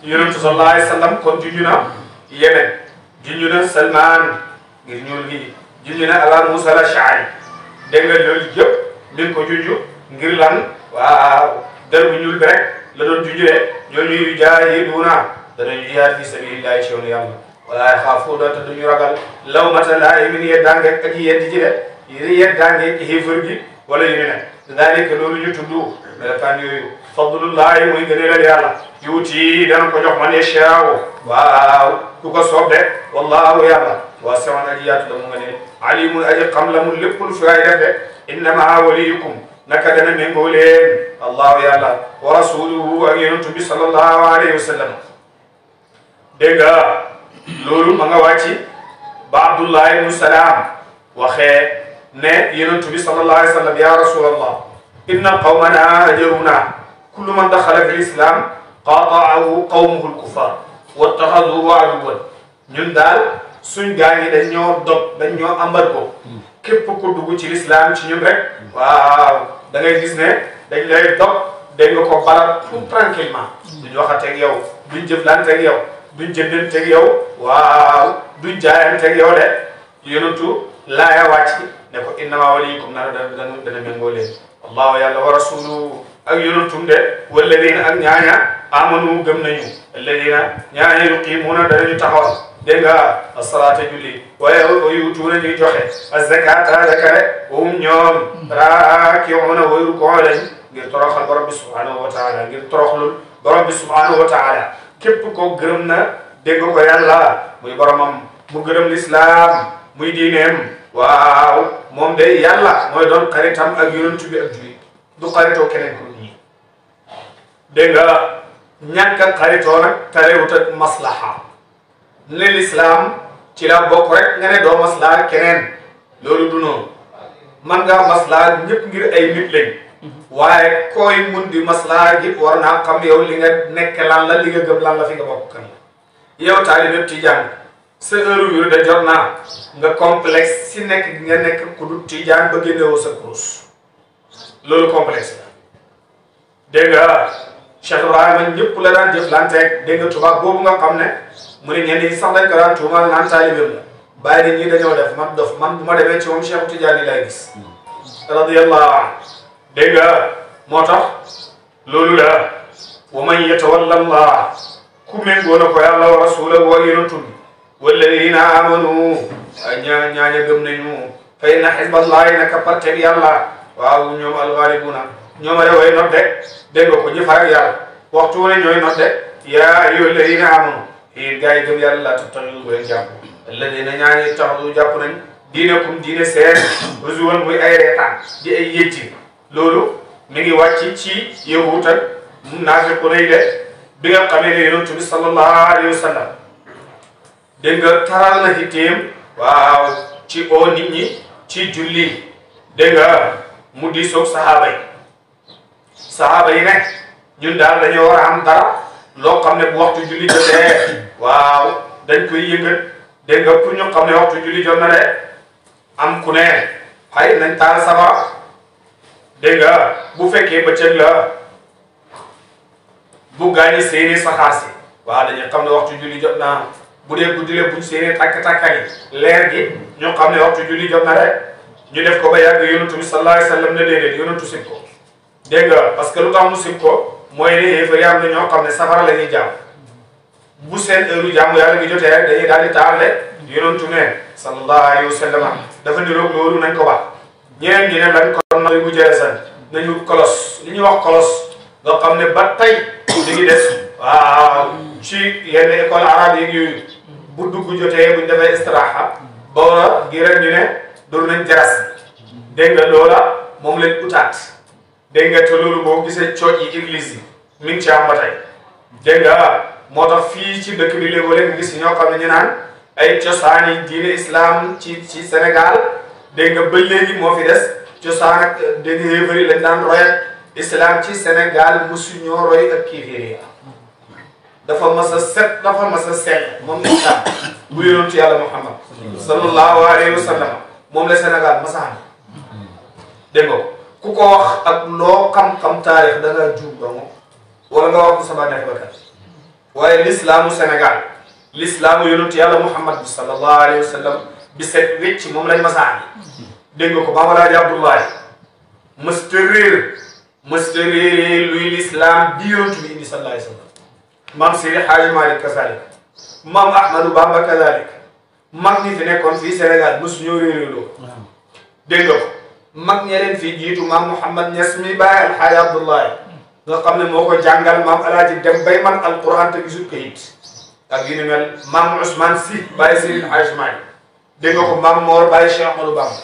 yonentu sallallahu alayhi wa sallam kon junj na Yemen junj na Salman ngir ñuul gi junj na Aba Musa al-Ash'ari dégg nga loolu yëpp mi ngi ko junj ngir lan waaw der bu ñuul bi rek la doon junj de ñooñu yujaahiduuna danañu jihaad fi sabilillahi ci yoonu yàlla wala yaxaafuuna te duñu ragal lawmata laa'imin yeddaange ak yeddi ci de yeddaange ci xéefar gi wala yu ne dalika loolu ñu tudd melokaan yooyu fadlullahi muy gëneelal yàlla yuuti dana ko jox man yashaaw waaw ku ko soob de wallahu yàlla waasi'un aji yaatu la mu nga ne alimun aji xam la mu lépp lu fi ay def de innama waliyukum naka dana méngoo leen allahu yàlla wa rasuluhu ak yonentu bi sallallahu alayhi wa sallam dégg nga loolu ma nga wàcci ba Abdullah ibn Salaam waxee ne yonentu bi sallallahu alayhi wa sallam ya rasulallah inna qawmana hajaruna kullu man daxala fi lislam qaata'ahu qawmuhu lkuffar wattaxaduhu aduwan ñun daal suñ gaa ñi dañ ñoo dog dañ ñoo ambar ko képp ku dugg ci lislaam ci ñun rek waaw da ngay gis ne dañ lay dog dégg nga ko balal tout tranquillement duñ waxateeg yow duñ jëflanteeg yow duñ jëndanteeg yow waaw duñ jaayanteeg yow de yonentu laaya wàcc ne ko innama waliyukum nara dana méngoo leen allahu yàlla wa rasuluhu ak yonentum de walladina ak ñaaña amanu gëm nañu alladina ñaaña yuqimuuna danañu taxawal dégg nga asalaata julli waaye yuutuuna ñuy joxe azakata zakare wahum ñoom raakiuuna way rukoo lañ ngir toroxal borom bi subhanahu wa taala ngir toroxlul borom bi subhanahu wa taala képp ko gërëm na dégg ko yàlla muy boromam mu gërëm lislaam muy diineem waaw moom de yàlla mooy doon xaritam ak yonentu bi ak julli du xaritoo keneen ko nii dégg nga ñàkk a xaritoo nag tarewut ak maslaha ne lislaam ci la bokk rek nga ne doo maslaa keneen loolu du noonu man ngaa maslaa ñëpp ngir ay nit lañ waaye koy mun di maslaa gi war naa xam yow li nga nekk lan la li nga gëm lan la fi nga bokk kan la yow taalibe tijaan sa heure yu da jot naa nga complexe si nekk nga nekk ku du tijaan ba génnewoo sa kurus loolu complexe la dégg nga Cheikh Ibrahima ñëpp la daan jëflanteeg dégg nga tubaab boobu nga xam ne mu ne ñenn ñi sax dañ ko daan tuumal naan taalibeem la bàyyi nit ñi dañoo def man dof man bu ma demee ci moom Cheikh Tidiane lay gis radiyallahu anhu dégg nga moo tax loolu la wa man yatawalla Allah ku méngoo na ko yàlla wa rasulahu wa yonentu bi walladina amanu ñaaña gëm nañu fa inna hizballahi naka parteeg yàlla waaw ñoom alghalibuna ñoom a way not de dégg nga ko ñu farak yàlla waxtu wu ne ñooy not de yaa ayyuha alladina amanu yéen gars yi gëm yàlla laa tattaxidu bu leen jàpp alladina ñaañi taxadu jàpp nañ diinakum diine seen huzuwan muy ay reetaan di ay yëcci loolu mi ngi wàcc ci yahut ak naafiqu nay de bi nga xamee ne yonent bi sallallahu alayhi wa sallam dégg nga taral na xitteem waaw ci oo nit ñi ci julli dégg nga mu diisoog sahaaba yi ne ñun daal dañoo war a am dara loo xam ne bu waxtu julli jotee waaw dañ koy yëngat dégg nga pour ñu xam ne waxtu julli jot na de am ku ne xay nañ taal safara dégg nga bu fekkee bëccëg la bu gaañi seeni saxaar si waaw dañuy xam ne waxtu julli jot na bu dee guddi la buñ seeni takk-takkali leer gi ñu xam ne waxtu julli jot na de ñu def ko ba yàgg yonentu bi sallallahu alayhi wa sallam ne déedéet yonentu sib ko dégg nga parce que lu tax mu sib ko mooy ne yéefar yi am na ñoo xam ne safara la ñuy jàmm bu seen heure jàmm yàlla gi jotee rek dañuy daal di taal de yonentu ne sallallahu alayhi wa sallam dafa niroog loolu nañ ko wax ñeneen ñi ne lañ ko na bu jeesan nañu kolos li ñuy wax kolos nga xam ne ba tey di ngi des waaw ci yenn école arabe yi yooyu bu dugg jotee buñ defee istiraha bawra gi rek ñu ne doon nañ jaras dégg nga loola moom leen utaat dégg nga te loolu boo gisee cooj yi église yi mi ngi ci am ba tey dégg nga moo tax fii ci dëkk bi léeg-léeg nga gis ñoo xam ne ñu naan ay cosaani diine islam ci Sénégal dégg nga ba léegi moo fi des cosaan ak dégg nga yéefar yi lañ daan roy ak islam ci Sénégal mosu ñoo roy ak kiifiri dafa mas a set dafa mas a sell moom la islam bu yonentu yàlla Muhammad sallallahu alayhi wa sallam moom la Sénégal mas a am dégg nga ku ko wax ak loo xam-xam taarix da ngaa juum dong wala nga wax ko sama neex ba kat waaye l'islaamu Sénégal l'islaamu yonentu yàlla Muhammad bi sallallahu alayhi wa sallam bi set wécc moom lañ masaani dégg nga ko Maam Alaaji Abdoulaye mësta réer luy lislaam bi yonentu bi indi sallallahu alayhi wa sallam maam Seydi Haaji Maalik kazalik maam Ahmadou Bamba kazalik mag ñi fi nekkoon fii Sénégal mësuñoo réeréloo dégg nga ko mag ñeneen fii jiitu maam Mouhamad Niass mi bàyyi Alxaaji Abdoulaye nga xam ne moo ko jàngal maam Alaaji dem bay man alquran te gisul kayit ak yu ni mel maam Ousmane Sy bàyyi Seydi Haaji Maalik dégg nga ko maam Mor bàyyi Cheikh Ahmadou Bamba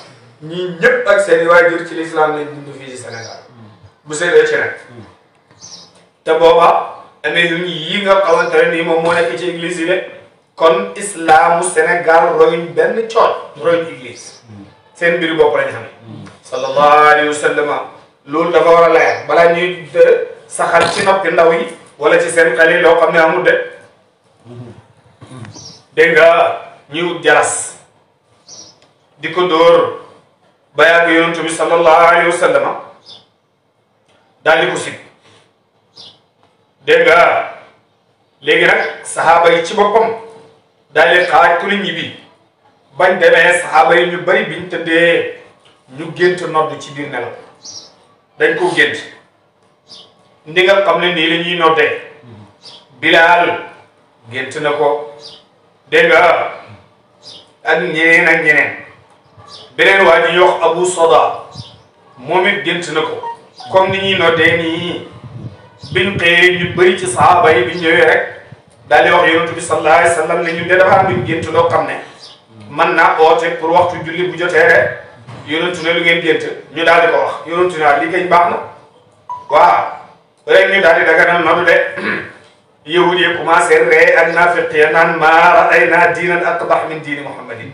ñii ñëpp ak seen i waajur ci l'islam lañ dund fii ci Sénégal bu seetee ci nag te booba amee yu yi nga xamante ne nii moom moo nekk ci église yi de kon islaamu Sénégal royuñ benn cooj royuñ église seen mbiri bopp lañ xam ne sallallahu alayhi wa sallam loolu dafa war a leer balaa ñuy saxal ci noppi ndaw yi wala ci seen xel yi loo xam ne amul de dégg nga ñuy wut jaras di ko dóor ba yàgg yonent bi sallallahu alayhi wa sallam daal di ko sig dégg nga léegi nag saxaaba yi ci boppam daal leen xaaj ku ne ñibbi bañ demee saxaaba yi ñu bari biñ tëddee ñu gént nodd ci biir nelaw dañ ko gént ndi nga xam ne nii la ñuy noddee Bilaal gént na ko dégg nga ak ñeneen ak ñeneen beneen waa ji ñuy wax Abu Soda moom it gént na ko comme ni ñuy noddee nii biñ xëyee ñu bëri ci sahaaba yi biñ ñëwee rek daal di wax yonent bi sallallahu alayhi wa sallam ne ñun de dafa am luñ gént loo xam ne man naa oote pour waxtu julli bu jotee rek yonent ne lu ngeen gént ñu daal di ko wax yonent ne li kañ baax na waaw rek ñu daal di daganal noddu de yahud yi commencé ree ak naafiq ya naan maa ra'aynaa diinan aqbaha min diini muhammadin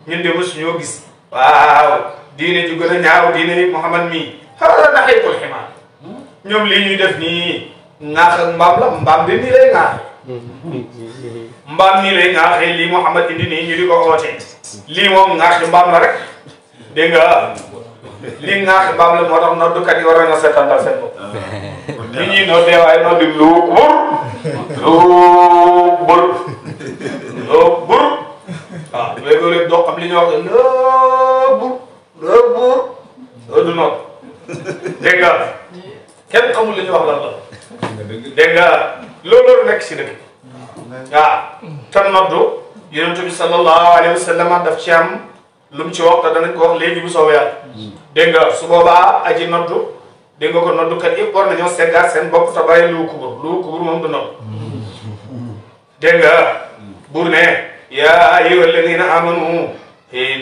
ñun de mosu ñoo gis waaw diine ju gën a ñaaw diine Muhammad mii xaw na xëytul ximaar ñoom lii ñuy def nii ŋaax ak mbaam la mbaam de nii lay ŋaax mbaam nii lay ŋaaxee lii Muhammad indi nii ñu di ko oote lii moom ŋaaxi mbaam la rek dégg nga lii ŋaaxi mbaam la moo tax noddukat yi war nañoo seetantal seen bopp li ñuy noddee waaye noddi lu bur waaw léegi-léeg doo xam li ñuy wax loo du nodd dégg nga kenn xamul li ñuy wax lan la dégg nga loolu nekk si dëkk waaw te noddu yonent bi sallallahu alayhi wa sallam daf ci am lu mu ci wax te danañ ko wax léegi bu soobee yàlla dégg nga su boobaa aji noddu dégg nga ko noddukat yëpp war nañoo seggaat seen bopp te bàyyi lu kubur moom du nodd dégg nga buur ne yaa ayyuha alladina amanu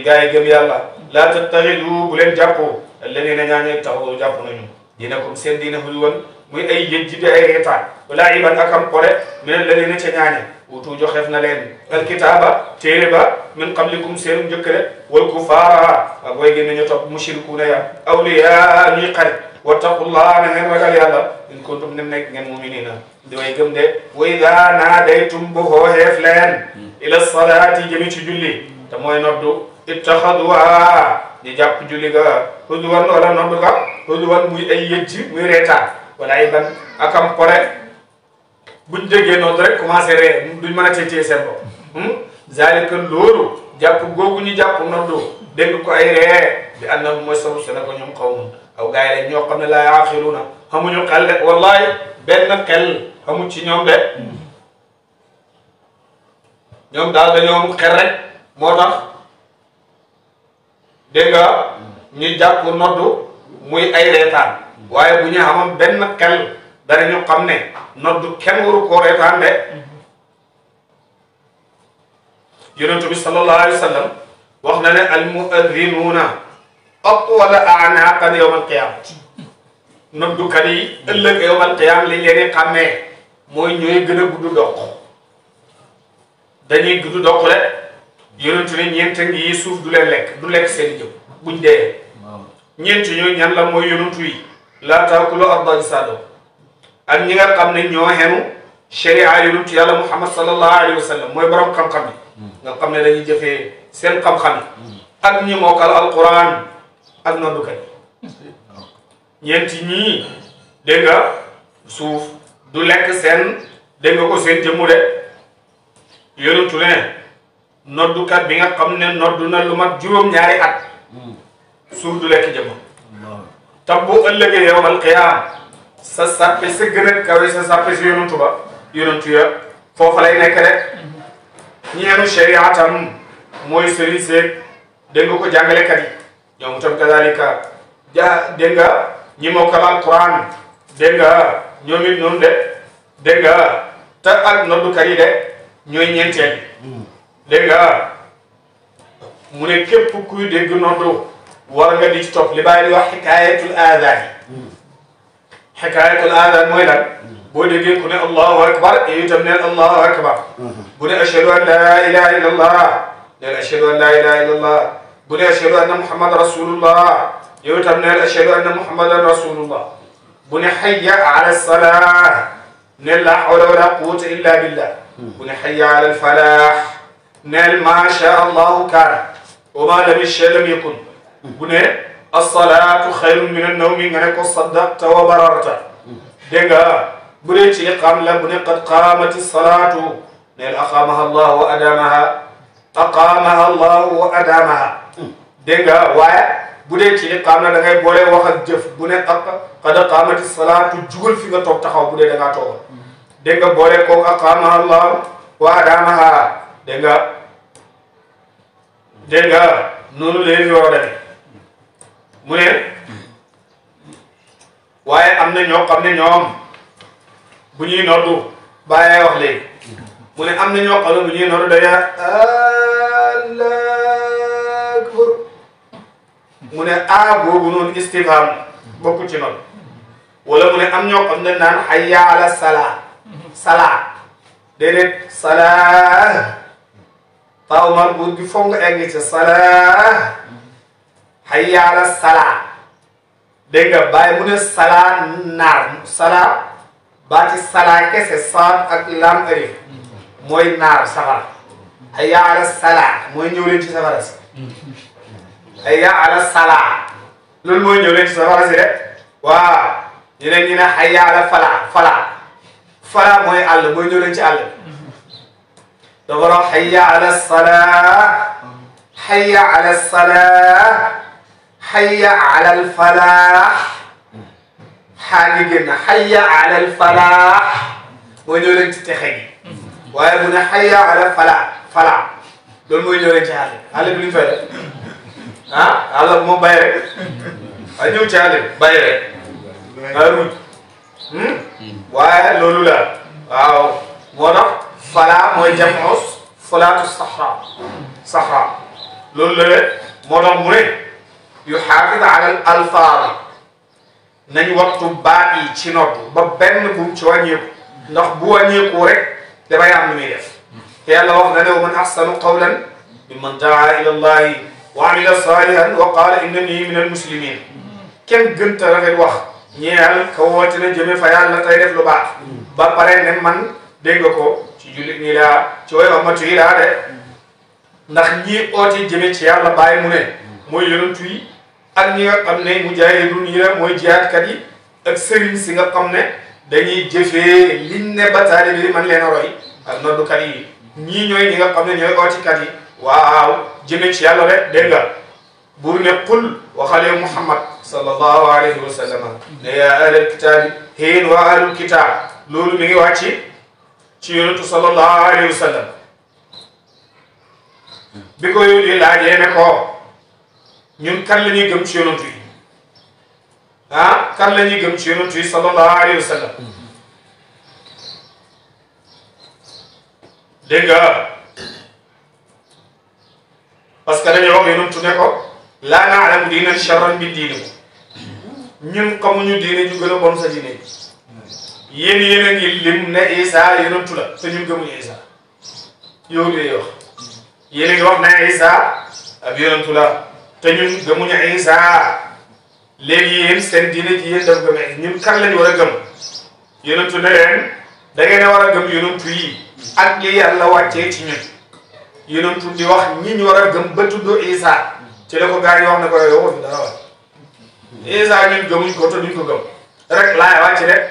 gaa yi gëm yàlla laa tattaxidu bu leen jàpp alladina ñaañe taxaw jàpp nañu dinakum seen diina xuy woon muy ay yëj ji di ay reetaan wala iban akam xore min alladina ca ñaañe wutu joxeef na leen alkitaaba téere ba min qablikum seenu njëkkale wal kufaara ak way gën nañu topp mushrikuuna ya awliya ñuy xarit wattaqullah na ngeen ragal yàlla in kuntum nem nekk ngeen muminina di way gëm de wa idaa naadaytum bu xooxeef leen ila salaati jëmi ci julli te mooy noddu ittaxaduha di jàpp julli ga huduwan wala noddu ga huduwan muy ay yëjji muy reetaan wala ay ban akam xore buñ déggee noonu rek commencé ree duñ mën a téye seen bopp zalika loolu jàpp googu ñu jàpp noddu dégg ko ay ree bi annahum mooy sabu se na ko ñoom xaw mun aw gars yi rek ñoo xam ne laa yaaxiluuna xamuñu xel de wallahi benn xel xamuñ ci ñoom de ñoom daal dañoo xel rek moo tax dégg nga ñu jàpp noddu muy ay reetaan waaye bu ñu xamoon benn xel danañu xam ne noddu kenn waru koo reetaan de yonent bi sallallahu alayhi wa sallam wax na ne al muaddinuuna atwala a'naaqan yawm al qiyaama noddukat yi ëllëg yawm al qiyaama li leen di xàmmee mooy ñooy gën a gudd doq dañuy gudd doq de yonent ne ñeent ngi suuf du leen lekk du lekk seen jëm buñ dee ñeent ñooy ñan la mooy yonent yi laa taakulu arda ajsaadahum ak ñi nga xam ne ñoo xenu sharia yonent yàlla Muhammad sallallahu alayhi wa sallam mooy borom xam-xam yi nga xam ne dañuy jëfee seen xam-xam yi ak ñi mokkal alquran ak noddukat yi ñeenti ñii dégg nga suuf du lekk seen dégg nga ko seen jëmmu de yonentu ne noddukat bi nga xam ne noddu na lu mat juróom-ñaari at suuf du lekk jëmm tam bu ëllëgee yawmal qiyaam sa sàppe sa gën a kawe sa sàppe si yonentu ba yonentu ya foofa lay nekk rek ñeenu shariatam mooy sëriñ seeg dégg nga ko jàngalekat yi ñoom tam kadalika dégg nga ñi mokkal alquran dégg nga ñoom it noonu de dégg nga te ak noddukat yi de ñooy ñeenteel dégg nga mu ne képp kuy dégg noddu war nga di ci topp li bàyyi di wax xikaayatul aadaan yi xikaayatul aadaan mooy lan boo déggee ku ne allahu akbar yow itam neel allahu akbar bu ne ashhadu an la ilaha illa allah neel ashhadu an la ilaha illa allah bu ne ashhadu anna muhammad rasulullah yow itam neel ashhadu anna muhammadan rasulullah bu ne hayya ala salah neel la hawla wala quwwata illa billah bu ne hayya ala alfalah neel ma sha allahu kaana wa ma lam yasha lam yakun bu ne as-salaatu xayrun min an-nawmi nga ne ko saddaqta wa bararta dégg nga bu dee ci iqaam la bu ne qad qaamati salaatu neel aqaamaha allah wa adamaha aqaamaha allah wa adamaha dégg nga waaye bu dee ci iqaam la da ngay boole wax ak jëf bu ne qad qaamati salaatu jugal fi nga toog taxaw bu dee da ngaa toogal dégg nga boole kooku aqaamaha allah wa adamaha dégg nga noonu la yëf yoo demee mu ne waaye am na ñoo xam ne ñoom bu ñuy noddu bàyyee wax léegi mu ne am na ñoo xam ne bu ñuy noddu dañuy Allahu akbar mu ne a boobu noonu istifham bokku ci noonu wala mu ne am ñoo xam ne naan hayya ala salaa déedéet salaa taw marbuut bi foog nga egg ci salaa hayya ala salaa dégg nga bàyyi mu ne salaa naar salaa baati salaa kese saad ak lam alif mooy naar safara hayya ala salaa mooy ñëw leen ci safara si hayya ala salaa loolu mooy ñëw leen ci safara si rek waaw ñeneen ñi ne hayya ala falaa mooy àll mooy ñëw leen ci àll dafa wax hayya ala salaa hayya ala salaa hayya ala al falaax xaa ngi génn hayya ala al falaax mooy ñëw leen ci texe gi waaye bu ne hayya ala falaa loolu mooy ñëw leen ci àll bi lu ñu fay def ah àll moom bay rek waaye ñëw ci àll bi bay rek ruuj waaye loolu la waaw moo tax falaa mooy jamoos falaatu saxra loolu la de moo tax mu ne yuxaafid ala al alfaaz nañ wattu baat yi ci nodd ba benn bu ci wàññeeku ndax bu wàññeeku rek dafay am lu muy def te yàlla wax na ne wa man axsanu qawlan mimman daa ila allahi wa amila salihan wa qaala innani min al muslimin kenn gën ta rafet wax ñeel ka woote na jëme fa yàlla tey def lu baax ba pare ne man dégg nga ko ci jullit nii laa ci way amatu yi laa de ndax ñii oote jëme ci yàlla bàyyi mu ne mooy yonentu yi ak ñi nga xam ne mujaahidun yi la mooy jihaadkat yi ak sëriñ si nga xam ne dañuy jëfee liñ ne ba taalibe bi man leen a roy ak noddukat yi ñii ñooy ñi nga xam ne ñooy ootikat yi waaw jëme ci yàlla rek dégg nga buur ne qul waxale Muhammad sallallahu alayhi wa sallam ne yaa ahlal kitaabi yéen waa ahlul kitaab loolu mi ngi wàcc ci yonentu sallallahu alayhi wa sallam bi ko yónni laajee ne ko ñun kan la ñuy gëm ci yonentu yi kan la ñuy gëm ci yonentu yi sallallahu alayhi wa sallam dégg nga parce que dañoo wax yonentu ne ko laa naalamu diinan sharran min diinikum ñun xamuñu diine ñu gën a bon sa diine yéen a ngi lim ne Isa yonentu la te ñun gëmuñu Isa yow de wax yéen a ngi wax ne Isa ab yonentu la te ñun gëmuñu Isa léegi yéen seen diine ji yéen daf gëmee ñun kan lañu war a gëm yonentu ne leen da ngeen a war a gëm yonentu yi ak li yàlla wàccee ci ñun yonentu di wax ñi ñu war a gëm ba tudd Isa ci la ko gars yi wax ne ko yow fi dara wax isa ñun gëmuñ ko te duñ ko gëm rek laay wàcc rek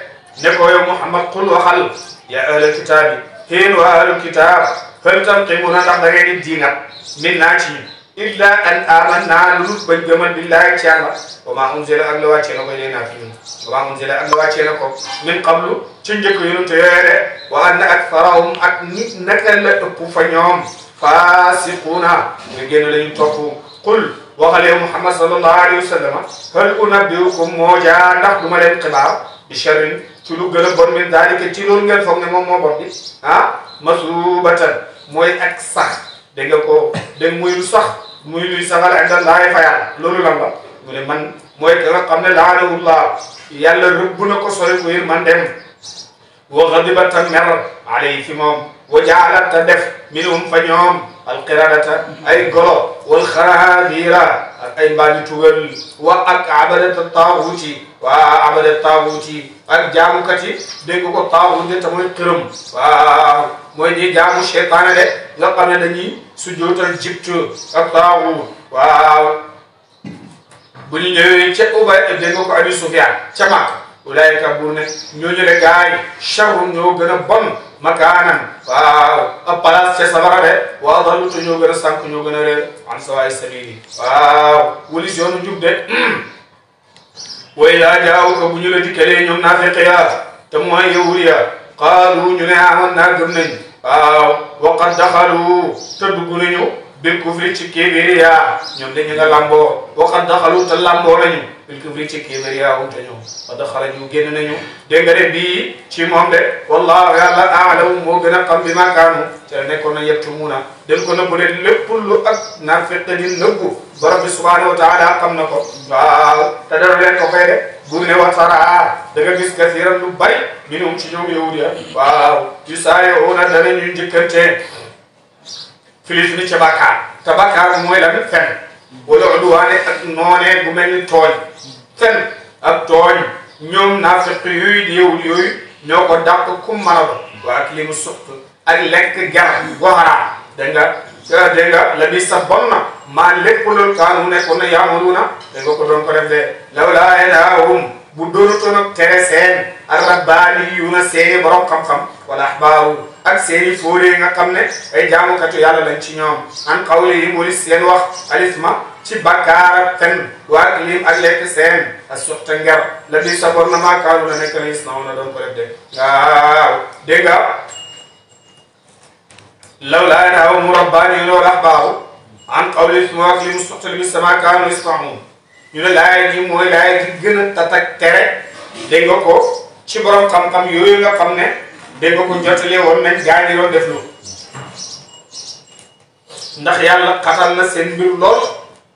ne ko yow Muhammad qul waxal ya ahlal kitaabi xéen waa ahlul kitaab hal tanqimuna ndax da ngeen di diingat min naa ci illa an amanna lu bañ gëmal billahi ci yàlla wa maa unzila ak la wàccee na ko leen naa fi ñun wa maa unzila ak la wàccee na ko min qablu ci njëkk yonent yooyu de wa anna aktharahum ak nit naka la ëpp fa ñoom faasiquuna ñu génn lañu topp qul waxal yow Muhammad sallallahu alayhi wa sallam hal unabbiukum moo jaa ndax du ma leen xibaar bi sharrin ci lu gën a bon min daalika ci loolu ngeen foog ne moom moo bon di masubatan mooy ak sax dégg nga ko dégg muy lu sax muy luy saxal inda Allaahi fa yàlla loolu lan la mu ne man mooy ka nga xam ne laanahullah yàlla rëbb na ko sori ko yéen man dem wa ghadiba ta mer alayhi fi moom wa jaala ta def minhum fa ñoom alqiradata ay golo wal xanaadira ak ay mbaali tugal wa ak abadata taaxuuti waa abadata taaxuuti ak jaamukat yi dégg ko taaxuut te mooy xërëm waaw mooy ñi jaamu seytaane de nga xam ne dañuy sujjootal jibt ak taaxuut waaw bu ñu ñëwee ca Ubay dégg ko Abi Sufyaan ca Makka ulaayika buur ne ñooñu le gaay sharrun ñoo gën a bon makaanan waaw ab place ca safara de waaw dalu te ñoo gën a sànq ñoo gën a réer an sawaay sabili waaw walis yoonu jub de way laa jaaw ko bu ñu la dikkalee ñoom naafiq ya te mooy yahud ya qaalu ñu ne amoon naa gëm nañ waaw wa qad daxalu te dugg nañu bil kufri ci kéeféer ya ñoom dañu nga lamboo wa qad daxalu te lamboo nañu bil kufri ci kéeféer ya te ñoom wa daxalaju génn nañu dégg nga de bii ci moom de wallahu yàlla aalamu moo gën a xam bi ma kaanu te nekkoon na yettumuna den ko nëbbu de lépp lu ak naafiq di nëbbu borom bi subhanahu wa taala xam na ko waaw te dara leen ko fay de bu ne wa tara da nga gis kasiran lu bari minhum ci ñoom yahud ya waaw yu saari'uuna dana ñu njëkkante filis ni ca bàkkaar te bàkkaar mooy lan fen wala udwaane ak noonee bu mel ni tooñ fen ak tooñ ñoom naafiq yooyu di yahud yooyu ñoo ko dàq kum mën a doon waa ak li mu suq ak lekk ger goxaraa dégg nga la bi sa bon na maa lépp loolu kaanu nekkoon na yaamaluuna da nga ko doon ko def de lawlaa yanhaahum bu doonutoon ak tere seen ar-rabbaaniyuuna seeni borom xam-xam wala ahbaaru ak seeni fóoree nga xam ne ay jaamukatu yàlla lañ ci ñoom an qawlihim wali seen wax alisma ci bakkaar ak fen waa lim ak lekk seen ak suxta nger la bi sa bon na maa kaanu na nekk na gis na doon ko def de waaw dégg nga lawlaa yanhaahum rabbaaniyuuna wal ahbaaru an qawlihim wa lim suxta bi sama kaanu yasma'uun ñu ne laay ji mooy laay ji gën a tatak tere dégg nga ko ci borom xam-xam yooyu nga xam ne dégg nga ko jotalee woon nañ gaa ñi doon def lu ndax yàlla xatal na seen mbir lool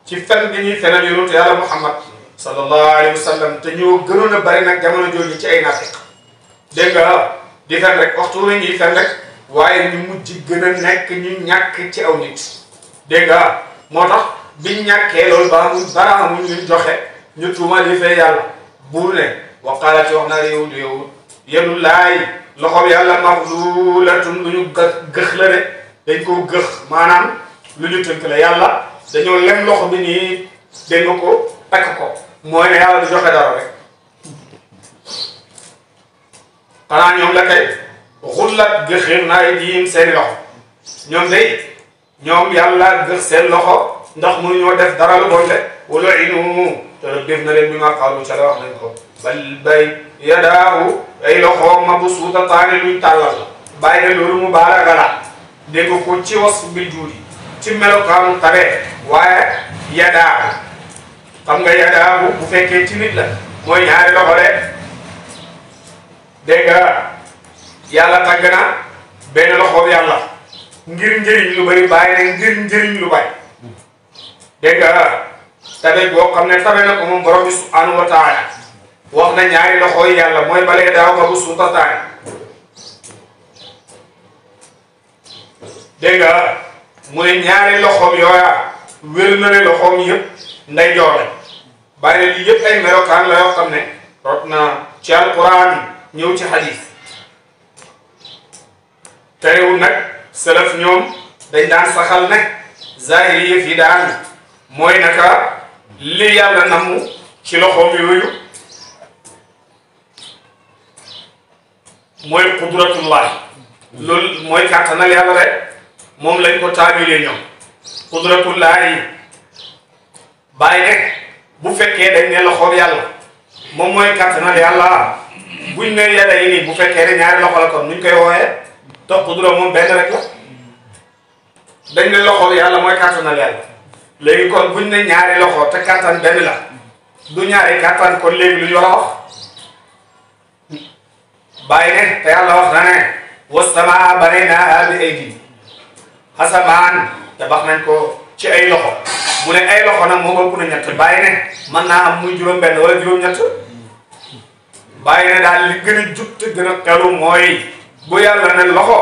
ci fen bi ñuy fenal yonent yàlla Muhammad sallallahu alayhi wa sallam te ñoo gënoon a bari nag jamono jooju ci ay naafiq dégg nga di fen rek waxtu wi ñuy fen rek waaye ñu mujj gën a nekk ñu ñàkk ci aw nit dégg nga moo tax biñ ñàkkee loolu ba amul dara amuñ luñ joxe ñu tuuma li fee yàlla buur ne waqaalati wax naa yahud yadullaay loxob yàlla maxluulatun lu ñu gëx la de dañ koo gëx maanaam lu ñu tënk la yàlla dañoo lem loxo bi nii dégg nga ko takk ko mooy ne yàlla du joxe dara rek xanaa ñoom la kay xullat gëxir naa diim seeni loxo ñoom day ñoom yàlla gëx seen loxo ndax mënuñoo def dara lu bon de wala inu te def na leen bi ma xaalu ca la wax nañ ko bal bay yadaahu ay loxo mabsuutataani luñ tàllal bàyyi ne loolu mu baalaga la dégg ko ci was bi juudi ci melokaanu tabe waaye yadaahu xam nga yadaahu bu fekkee ci nit la mooy ñaari loxo de dégg nga yàlla tàgg na benn loxo yàlla ngir njëriñ lu bari bàyyi ne ngir njëriñ lu bari dégg nga tabe boo xam ne tabe na ko moom borom bi subhanahu wa taala wax na ñaari loxo yi yàlla mooy balee daaw ba bu suutataay dégg nga mu ne ñaari loxoom yooya wér na ne loxoom yëpp nday joor la bàyyi ne lii yëpp ay melokaan la yoo xam ne rot na ci alquran ñëw ci hadis terewul nag salaf ñoom dañ daan saxal nag zahiri yi fi daan mooy naka li yàlla namu ci loxoom yooyu mooy qudratullahi loolu mooy kàttanal yàlla rek moom lañ ko taawilee ñoom qudratullahi bàyyi ne bu fekkee dañ ne loxoom yàlla moom mooy kàttanal yàlla buñ ne yàlla yi nii bu fekkee ne ñaari loxo la kon nuñ koy wooyee te qudra moom benn rek la dañ ne loxoom yàlla mooy kàttanal yàlla léegi kon buñ ne ñaari loxo te kàttan benn la du ñaari kàttan kon léegi lu ñu war a wax bàyyi ne te yàlla wax na ne wasamaa banaynaahaa bi aydin asamaan tabax nañ ko ci ay loxo bu ne ay loxo nag moom ëpp na ñett bàyyi ne mën naa am muy juróom-benn wala juróom-ñett bàyyi ne daal li gën a jub te gën a xelu mooy bu yàlla ne loxo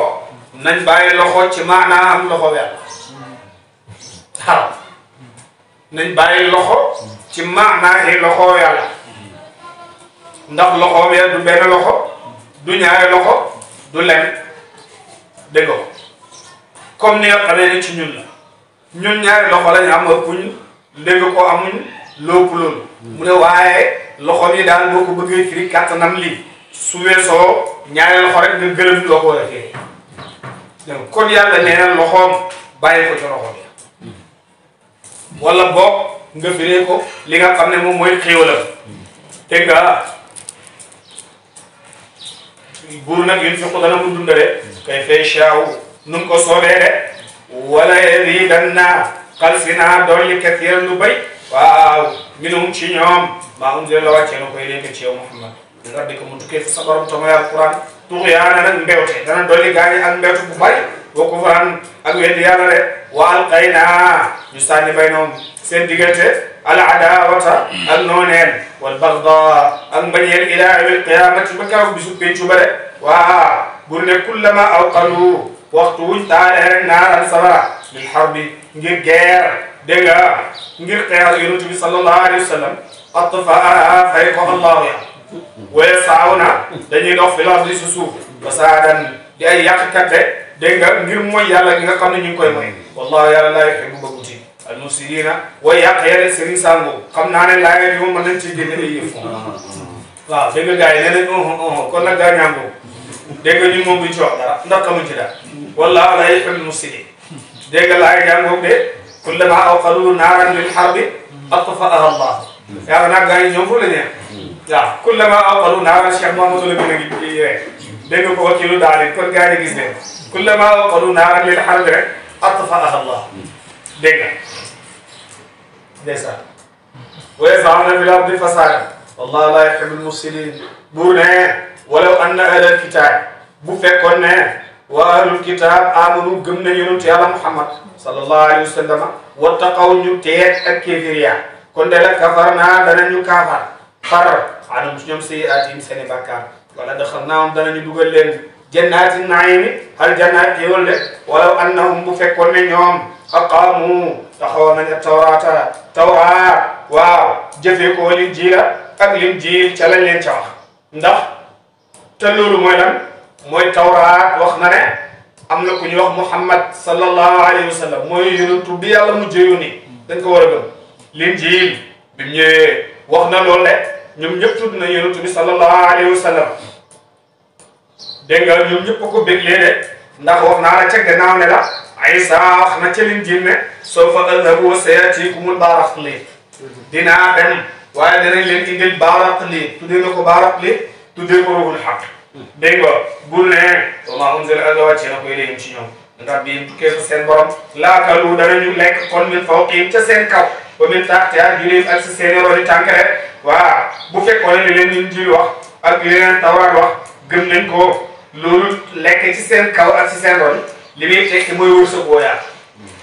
nañ bàyyi loxo ci maanaam loxo yàlla waaw nañ bàyyi loxo ci maanaahi loxo yàlla ndax loxoom ya du benn loxo du ñaari loxo du lem dégg nga comme ni nga xamee ni ci ñun la ñun ñaari loxo lañ am ëppuñ dégg ko amuñ lépp loolu mu ne waaye loxo yi daal boo ko bëggee firi kàttanam lii su weesoo ñaari loxo rek nga gërëm loo ko defee kon yàlla nee na loxoom bàyyi ko ci loxo bi wala boog nga firee ko li nga xam ne moom mooy xéewalam te nga buur nag yun fiqu dana mu dundale kay fay shaaw nu ko soobee de wala riidanna xal si naa dolli kathiran lu bay waaw minum ci ñoom maa unzila la wàccee na koy léegi ci yow Muhammad min rabbika mu tukkee fi sa borom tamay alquran tuxyaana nag mbewte dana dolli gaañi ak mbewte bu bari boo ko faran ak weddi yàlla de wa alqaynaa ñu sànni bay noom seen diggante al adawata ak nooneen wal bagdaa ak mbañeel ila yawmil qiyamati ba kaw bisu pencu ba de waa bur ne kullama awqadu waxtu wuñ taalee rek naaran sabara lil harbi ngir guerre dégg nga ngir xeex yonent bi sallallahu alayhi wa sallam atfaa fay ko allahu ya waye saawna dañuy dox fil ardi si suuf fasaadan di ay yàqkat de dégg nga ngir mooy yàlla gi nga xam ne ñu ngi koy mooy wallahu yàlla laa yuhibbu bëgguti al mufsidina way yàq yàlla Serigne Sango xam naa ne laa ngeen moom mën nañ ci génne ay yëf waaw dégg nga gars yi nee nañ kon nag gaa ñaango dégg nga ñun moom duñ ci wax dara ndax xamuñ ci dara wallahu laa yuhibbul mufsidin dégg nga laay jàngoog de kullama awqadu naaran lil harbi atfa'aha Allah yaakaar naa gars yi ñoom foofu la ñu waaw kullama awqadu naaran Cheikh Mouhamadou la gën a ngi rek dégg nga ko wakilu daal kon gars yi gis ne kullama awqadu naaran lil harbi rek atfa'aha Allah dégg nga ndeysaan wa yaz'amuna fil ardi fasaadan wallahu laa yuhibbul mufsidin buur ne walaw anna ahlal kitaab bu fekkoon ne waa ahlul kitaab amanu gëm na yonent yàlla Muhammad sallallahu alayhi wa sallam wattaqaw ñu teet ak kéefiriya kon de la kafarnaa danañu kaafar far anum ñoom sayyi'aatihim seeni bàkkaar wala daxalnaahum danañu dugal leen jannaati na'iimi hal jannaat yéwal de walaw annahum bu fekkoon ne ñoom aqaamu taxawoon nañu tawraat waaw jëfee ko Linjiila ak Linjiil ca lañ leen ca wax ndax te loolu mooy lan mooy tawraat wax na ne am na ku ñuy wax Muhammad sallallahu alayhi wa sallam mooy yonentu bi yàlla mujjee yónni dañ ko war a gëm Linjiil bi mu ñëwee wax na loolu de ñoom ñëpp tudd na yonentu bi sallallahu alayhi wa sallam dégg nga ñoom ñëpp ko béglee de ndax wax naa la ca gannaaw ne la Isa wax na ca Linjiil ne sawfa adhabu wa sayatikumul baaraqli dinaa dem waaye danañ leen indil baaraqli tuddee na ko baaraqli tuddee ko ruhul haqq dégg nga bul ne wa maa unzila ak wàcce na ko ilayhim ci ñoom ndax bii tukkee fa seen borom laakalu danañu lekk kon min fawqihim ca seen kaw wa min tahti arjulihim ak si seen roni tànk rek waaw bu fekkoon ne leen Injiil wax ak li leen Tawraat wax gëm nañ ko loolu lekk ci seen kaw ak si seen ron li muy tekki mooy wërsëg boo yaatu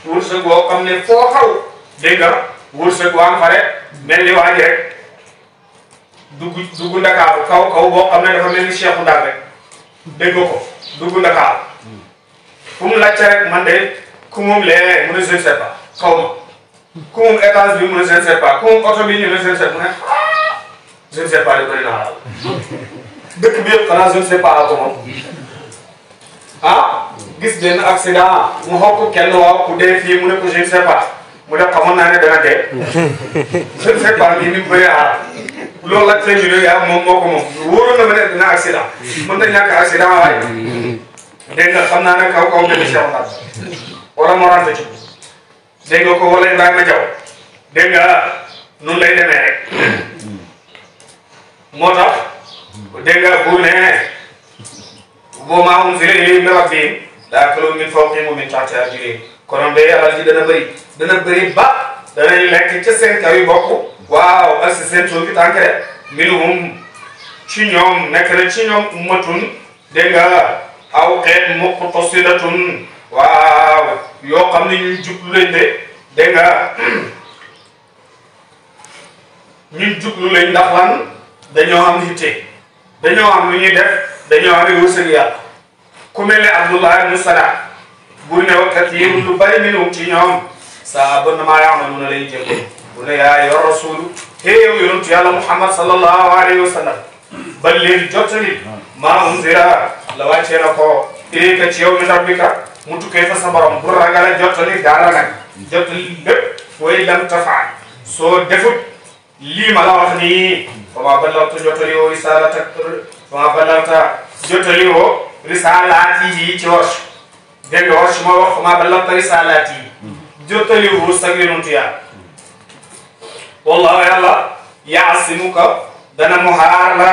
wërsëg boo xam ne foo xaw dégg nga wërsëg boo am fa rek mel ni waa ji rek dugg Ndakaaru kaw boo xam ne dafa mel ni Cheikh Ndar rek dégg ko dugg Ndakaaru fu mu laajte rek man de ku moom lee mu ne je ne sais pas xaw ma ku moom étage bi mu ne je ne sais pas ku moom oto bi ñu ne je ne sais pas mu ne je ne sais pas li bëri naa dëkk bi yëpp xanaa je ne sais pas ko moom ah gis benn accident mu xokk kenn waaw ku dee fii mu ne ko je ne sais pas mu def xamoon naa ne dana dee je ne sais pas ni mu bëree aar loolu la tey jii yaa moom moo ko moom wóoroon na ma ne dina accident mën na ñàkk accident waaye dégg nga xam naa ne kaw kaw nga di Cheikh Ndar wala Morante ci dégg nga ko wala Ibrahima Diaw dégg nga noonu lay demee rek moo tax dégg nga bu ne boo maa unzila ilayhim min rabbihim la'akulu min fawqihim wa min tahti arjulihim konoon de alal ji dana bëri ba danañ lekk ca seen kaw yi bokk waaw ak si seen suuf bi tànk de minhum ci ñoom nekk na ci ñoom ummatun dégg nga aw xeet muqtasidatun waaw yoo xam ne ñun jublu lañ de dégg nga ñun jublu lañ ndax lan dañoo am yitte dañoo am lu ñuy def dañoo am wërsëg yàlla ku mel ne Abdullah ibn Salam bu ne wa katiirun lu bari minhum ci ñoom saa ba maa ya'maluuna lay jël bu ne yaa yor rasulu yow yonent yàlla Muhammad sallallahu alayhi wa sallam ba léegi jottali maa unzila la wàccee na ko ilayka ci yow min rabbika mu tukkee fa sa borom bu ragal a jottali dara nag jottali lépp way lam tafaal soo defut lii ma la wax nii fa maa ballagta jottali woo risalata fa maa ballagta jottali woo risalaati yi ci warsh dégg nga warsh ma wax fa maa ballagta risalaati yi jottali woo sag yonent yàlla wallahu yàlla yaasimuka dana mu xaar la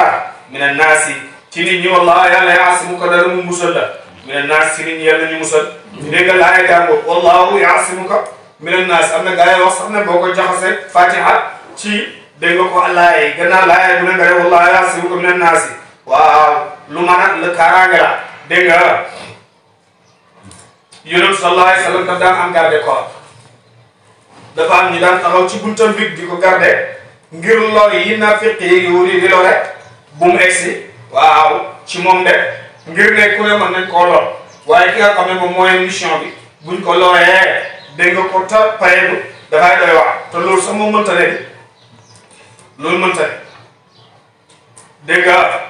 min annaasi ci nit ñi wallahu yàlla yaasimuka dana mu musal la min annaasi ci nit ñi yàlla ñu musal dégg nga laaya jàngo wallahu yaasimuka min annaasi am na gaa yi wax sax ne boo ko jaxase fatiha ci dégg nga ko laaya gannaaw laaya bu ne nga ne wallahu yaasimuka min annaasi waaw lu mën a la kaaraange la dégg nga yonent sallallahu alayhi wa sallam daf daan am garde corps dafa am ñu daan taxaw ci buntam bi di ko garde ngir lor yi naafiq yi wuri di lore bu mu egsi waaw ci moom de ngir ne ku ne mën nañ koo lor waaye ki nga xam ne moom mooy mission bi buñ ko loree dégg nga ko ta payeedu dafay doy wax te loolu sax moom mënta ne loolu mënta ne dégg nga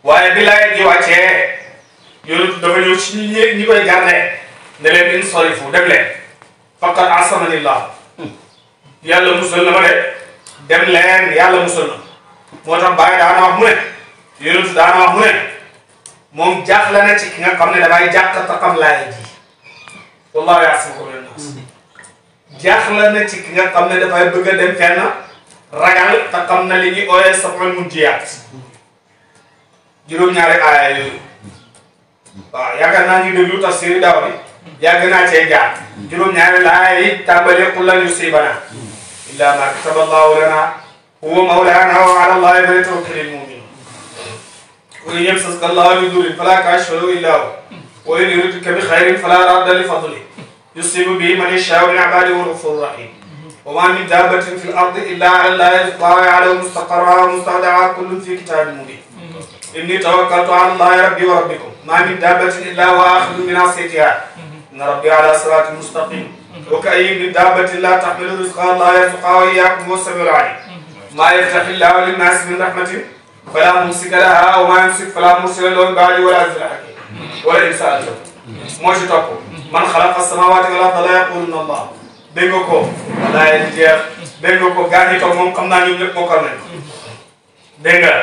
waaye bi laay ji wàccee yonent dafa ñëw ci ñi koy garde ne leen insarifu dem leen faqad asamanillah yàlla musal na ma de dem leen yàlla musal na moo tax bàyyi daana wax mu ne yonent daana wax mu ne moom jaaxle na ci ki nga xam ne dafay jàq te xam laay ji wallahu yaasimuka mina naas jaaxle na ci ki nga xam ne dafay bëgg a dem fenn ragal te xam na li ñuy ooyee sab'ul munjiyaat juróom-ñaari aaya yooyu waaw yaakaar naa ñu déglu tafsir daaw bi yàgg naa cee jaar juróom-ñaari laaya yi tàmbalee qul lan yusiibanaa illaa maa kataba Allaahu lanaa huwa mawlaanaa wa alaa Allaahi falyatawakkalil mu'minuun wa in yamsaska Allaahu bidurrin falaa kaashifa lahu illaa huwa wa in yuridka bi khayrin falaa raadda li fadlihi yusiibu bihi man yashaa'u min ibaadihi wa huwa al-ghafuuru rahiim wa maa min daabbatin fil ardi illaa alaa Allaahi rizquhaa wa ya'lamu mustaqarrahaa wa mustawda'ahaa kullun fii kitaabin mubiin inni tawakkaltu ala Allaahi rabbii wa rabbikum maa min daabbatin illaa huwa aakhidun bi naasiyatihaa inna rabbii alaa siraatin mustaqiim wa ka'ayyin min daabbatin laa tahmilu rizqahaa Allaahu yarzuquhaa wa iyyaakum wa huwa as-samii'ul 'aliim maa yaftahi Allaahu lin-naasi min rahmatin falaa mumsika lahaa wa maa yumsik falaa mursila lahu min ba'dihi wa laa aziizun hakiim wala in sa'altahum moo ci topp man xalaqa as-samaawaati wal arda la yaquluuna Allah dégg nga ko laay jeex dégg nga ko gaa ñi toog moom xam naa ñun ñëpp mokkal nañ dégg nga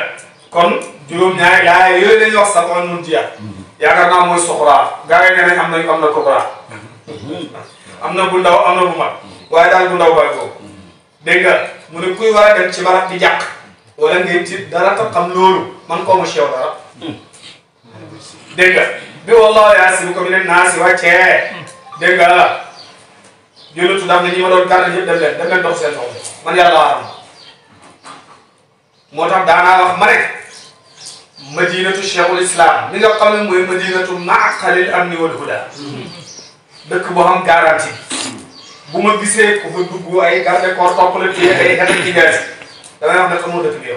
kon juróom-ñaari laay yooyu la ñuy wax sax on mun jiyaat yaakaar naa mooy soxlaa gaa yi nee nañ am na kobra am na bu ndaw am na bu mag waaye daal bu ndaw baay boobu dégg nga mu ne kuy war a dem ci barab di jàq wala ngay tiit dara ta xam loolu man koo ma sew dara dégg nga bi wallaahu yaasimuka mina naasi wàccee dégg nga yonentu daf ne ñi ma doon gàttal ñëpp dem leen dox seen soxla man yàlla aram moo tax daanaa wax ma ne madinatu cheikhul islam mi nga xam ne mooy madinatu maqalil amni wal huda dëkk boo xam garanti bu ma gisee ku fa dugg ay garde corps topp la téye ay xeet ci gees damay wax ne xamoo dëkk bi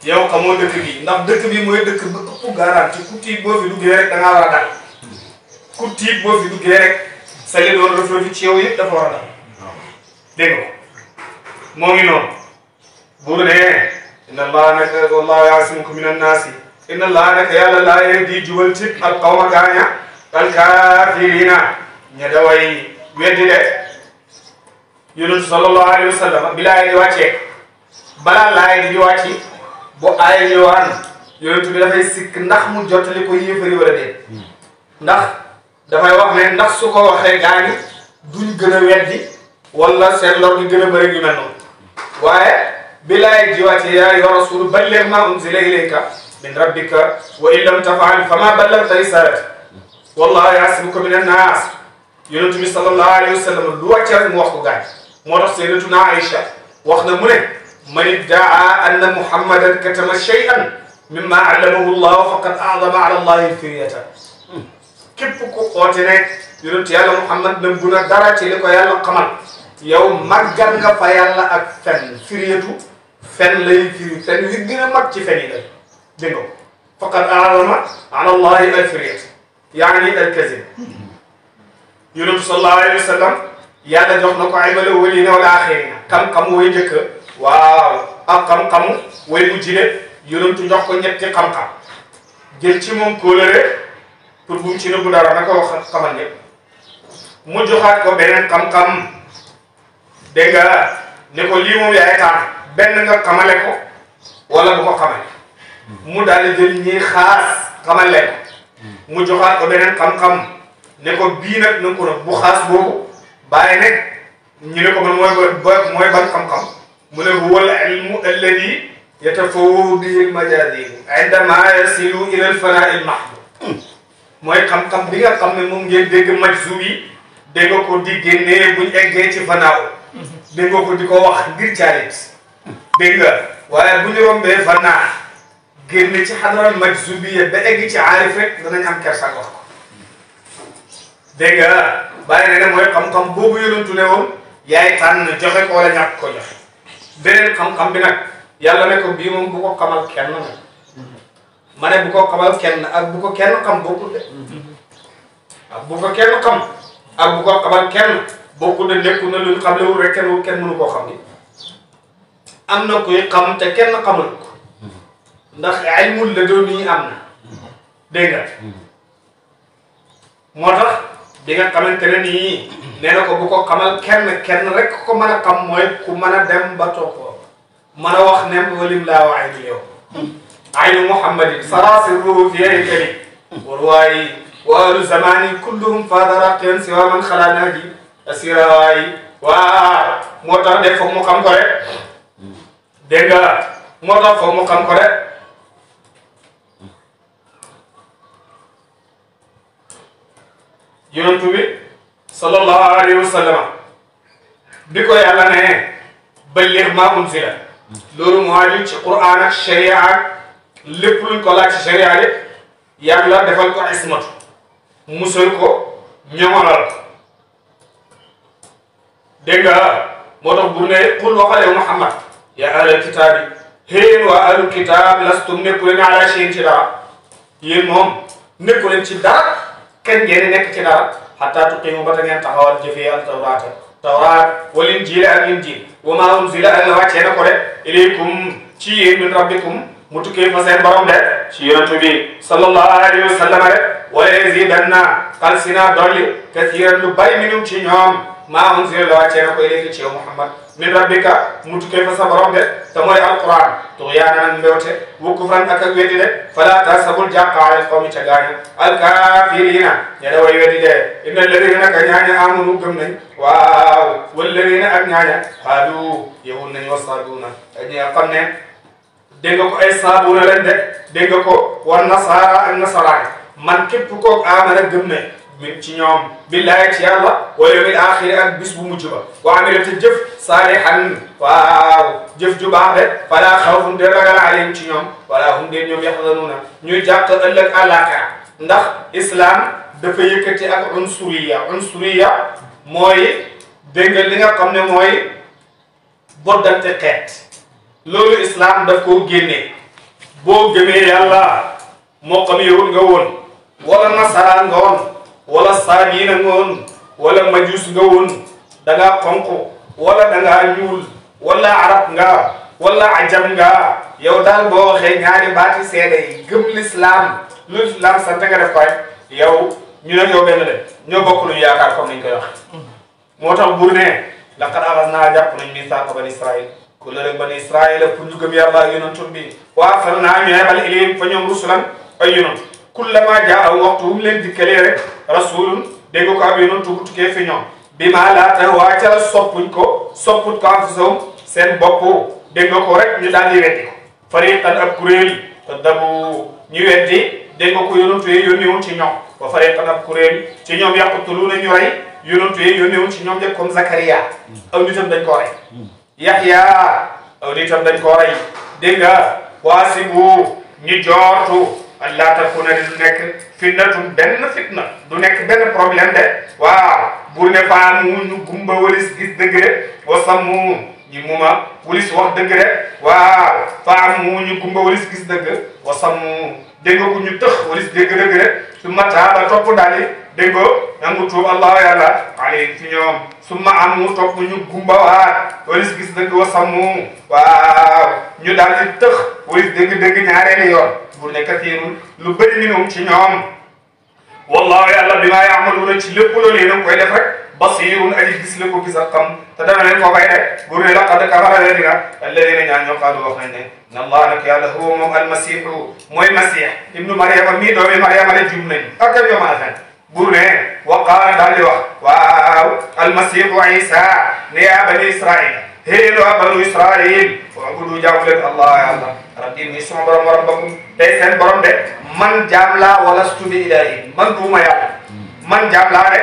yow xamoo dëkk bi ndax dëkk bi mooy dëkk ba ëpp garanti ku tiit boo fi duggee rek da ngaa war a dal ku tiit boo fi duggee rek sa li doon reflété ci yow yëpp dafa war a dal dégg nga moo ngi noonu buur ne inna allaha naka wallahu yaasimuka min annaasi inna allaha naka yàlla laa yahdi jubal ci al qawma gaaña alkaafirina ña daway weddi de yonent sallallahu alayhi wa sallam bi laay di wàccee balaa laay di wàcci bu aaya ñëwaan yonent bi dafay sikk ndax mu jottali ko yéefari wala déet ndax dafay wax ne ndax su ko waxee gaañu duñ gën a weddi wala seen lor gi gën a bëri yu mel noonu waaye bi laay di wàccee yaa ayyuha rasul balligh ma unzila ilayka min rabbika wa in lam taf'al fama ballaghta risalata wallahu ya'simuka min an-nas yonent bi sallallahu alayhi wa sallam lu wàcce rek mu wax ko gaañ moo tax sayyidatuna Aïcha wax na mu ne man iddaa anna muhammadan katama shay'an mimma allamahu Allah faqad a'zama ala allahi firyata képp ku xoote ne yonent yàlla Muhammad nëbbu na dara ci li ko yàlla xamal yow màggal nga fa yàlla ak fen firyatu fen lay firi fen wi gën a mag ci fen yi la dégg nga faqad a'zama ala allahi al firyata yaani al kazib yonent sallallahu alayhi wa sallam yàlla jox na ko ilmal awwalina wal axirina xam-xam way njëkk waaw ak xam-xamu way mujj de yonent jox ko ñetti xam-xam jël ci moom kóolare pour bu mu ci nëbbu dara naka wax xamal ne mu joxaat ko beneen xam-xam dégg nga ne ko lii moom yaay tànn benn nga xamale ko wala bu ko xamale mu daal di jël ñi xaas xamale ko mu joxaat ko beneen xam-xam ne ko bii nag na ko nag bu xaas boobu bàyyi ne ñu ne ko man mooy ban xam-xam mu ne huwa al ilmu alladi yatafawwahu bihi al majazib indama yasilu ila al fana al mahd mooy xam-xam bi nga xam ne moom ngeen dégg majzub yi dégg nga ko di génnee buñ eggee ci fanaaw dégg nga ko di ko wax ngir caalit dégg nga waaye bu ñu rombee fanaa génn ci xadaral majzub yi ba egg ci aarif rek danañ am kersa wax ko dégg nga bàyyi ne mooy xam-xam boobu yonentu ne woon yaay tànn joxe ko wala ñàkk ko joxe beneen xam-xam bi nag yàlla ne ko bii moom bu ko xamal kenn nag ma ne bu ko xamal kenn ak bu ko kenn xam bokkul de ak bu ko kenn xam ak bu ko xamal kenn bokkul de nekku na luñ xam lewul rek kenn mënu koo xam ni am na kuy xam te kenn xamul ko ndax ilmul la doon nii am na dégg nga moo tax bi nga xamante ne nii nee na ko bu ko xamal kenn rek ko mën a xam mooy ku mën a dem ba toog ko mën a wax ne walim laa waay du yow aynu muhammadin sarasiruhu fi haykali warwaayi wa ahlu zamani kulluhum fadaraqen siwa man xalaa naaji asiraayi waaw moo tax de foog mu xam ko rek dégg nga moo tax foog mu xam ko rek yonentu bi sallallahu alayhi wa sallam bi ko yàlla ne balligh ma unzila loolu moo aju ci Qur'an ak sharia ak lépp luñ ko laaj ci sharia de yàlla defal ko ismatu musal ko ñoŋolal ko dégg nga moo tax bu ne qul waxale Muhammad ya ahlal kitaabi yéen waa ahlul kitaab lastum nekku leen ala shay'in ci dara yéen moom nekku leen ci dara kenn ngeen nekk ci dara hatta tuqimu ba ta ngeen taxawal jëfee al tawraata tawraat wal injiil ak injiil wa maa unzila ak la wàccee na ko de ilaykum ci yéen min rabbikum mu tukkee fa seen borom de ci yonent bi sallallahu alayhi wa sallam de wala yazidanna xal si naa dolli kathiran lu bari minum ci ñoom maa unzila la wàccee na ko ilayka ci yow Muhammad min rabbika mu tukkee fa sa borom de te mooy alquran tuxyaanan mbewte wa kufran ak ak weddi de fala tasabul jàqa ala qawmi ca gaaña alkafirina ña da way weddi de inna alladina naka ñaaña amanu gëm nañ waaw walladina ak ñaaña haadu yewul nañ wa saaduna ñi nga xam ne dégg nga ko ay saaduna leen de dégg nga ko war nasaara ak nasaraani man képp koog amana gëm ne min ci ñoom billahi ci yàlla wa yawmil axiri ak bis bu mujj ba wa amila te jëf saalihan waaw jëf ju baax de fala xawfun de ragal alayhim ci ñoom wala hum de ñoom yaxzanuuna ñuy jàq ëllëg àllaaxira ndax islam dafa yëkkati ak unsuriya mooy dégg nga li nga xam ne mooy boddante xeet loolu islam daf koo génnee boo gëmee yàlla moo xam yowul nga woon wala nasaraan nga woon wala saabiina nga woon wala majus nga woon da ngaa xonq wala da ngaa ñuul wala arab nga wala ajam nga yow daal boo waxee ñaari baati seede yi gëm l'islam lu islam sant nga def ko rek yow ñu ne yow benn de ñoo bokk lu ñu yaakaar comme niñ koy wax moo tax buur ne laqad axadnaa jàpp nañ misaaqa bani Israil ku la rek bani Israil pour ñu gëm yàlla ak yonantum bi wa arsalnaa ñu yebal ilayhim fa ñoom rusulan ay yonant kullamaa jaa waxtu wu leen dikkalee rek rasulun dégg ko ab yonantu bu tukkee fi ñoom bi maa laata waa ca la sopput ko anfusahum seen bopp dégg ko rek ñu daal di weddi ko fariqan ab kuréel kaddabu ñu weddi dégg ko yonantu yi yónni woon ci ñoom wa fariqan ab kuréel ci ñoom yaqtuluuna ñu rey yonantu yi yónni woon ci ñoom de comme Zakaria aw nitam dañ koo rey Yaxya aw nitam dañ koo rey dégg nga waasibu ñu joortu Allah takuna du nekk fitnatun benn fitna du nekk benn problème de waaw buur ne faamu ñu gumba walis gis dëgg de wasammu ñi muma walis wax dëgg de waaw faamu ñu gumba walis gis dëgg wasammu dégg ko ñu tëx walis dégg dëgg de su mata ba topp daali dégg nangu tuub allah yàlla alayhi fi ñoom summa amu topp ñu gumba waat walis gis dëgg wasammu waaw ñu daal di tëx walis dëgg dëgg ñaareeli yoon bu ne kasiirun lu bëri minhum ci ñoom wallahu yàlla bi maa yaamaluuna ci lépp loolu yéen a koy def rek basiirun aji gis la ko gis ak xam te dana leen ko fay de bu ne laqad kafara alladina ñaan ñoo qaalu wax nañ ne na allah nag yàlla huwa moom almasihu mooy masih ibnu mariama mii doomi mariama la jum nañ ak ak yoma fen bu ne wa qaala daal di wax waaw almasihu isa ne yaa bani israil héelo a banu israil wabudu jaamu leen allah yàlla rabbi mi suma borom wa rabbakum tey seen borom de man jaam laa wala studi ilahi man duuma yàlla man jaam laa de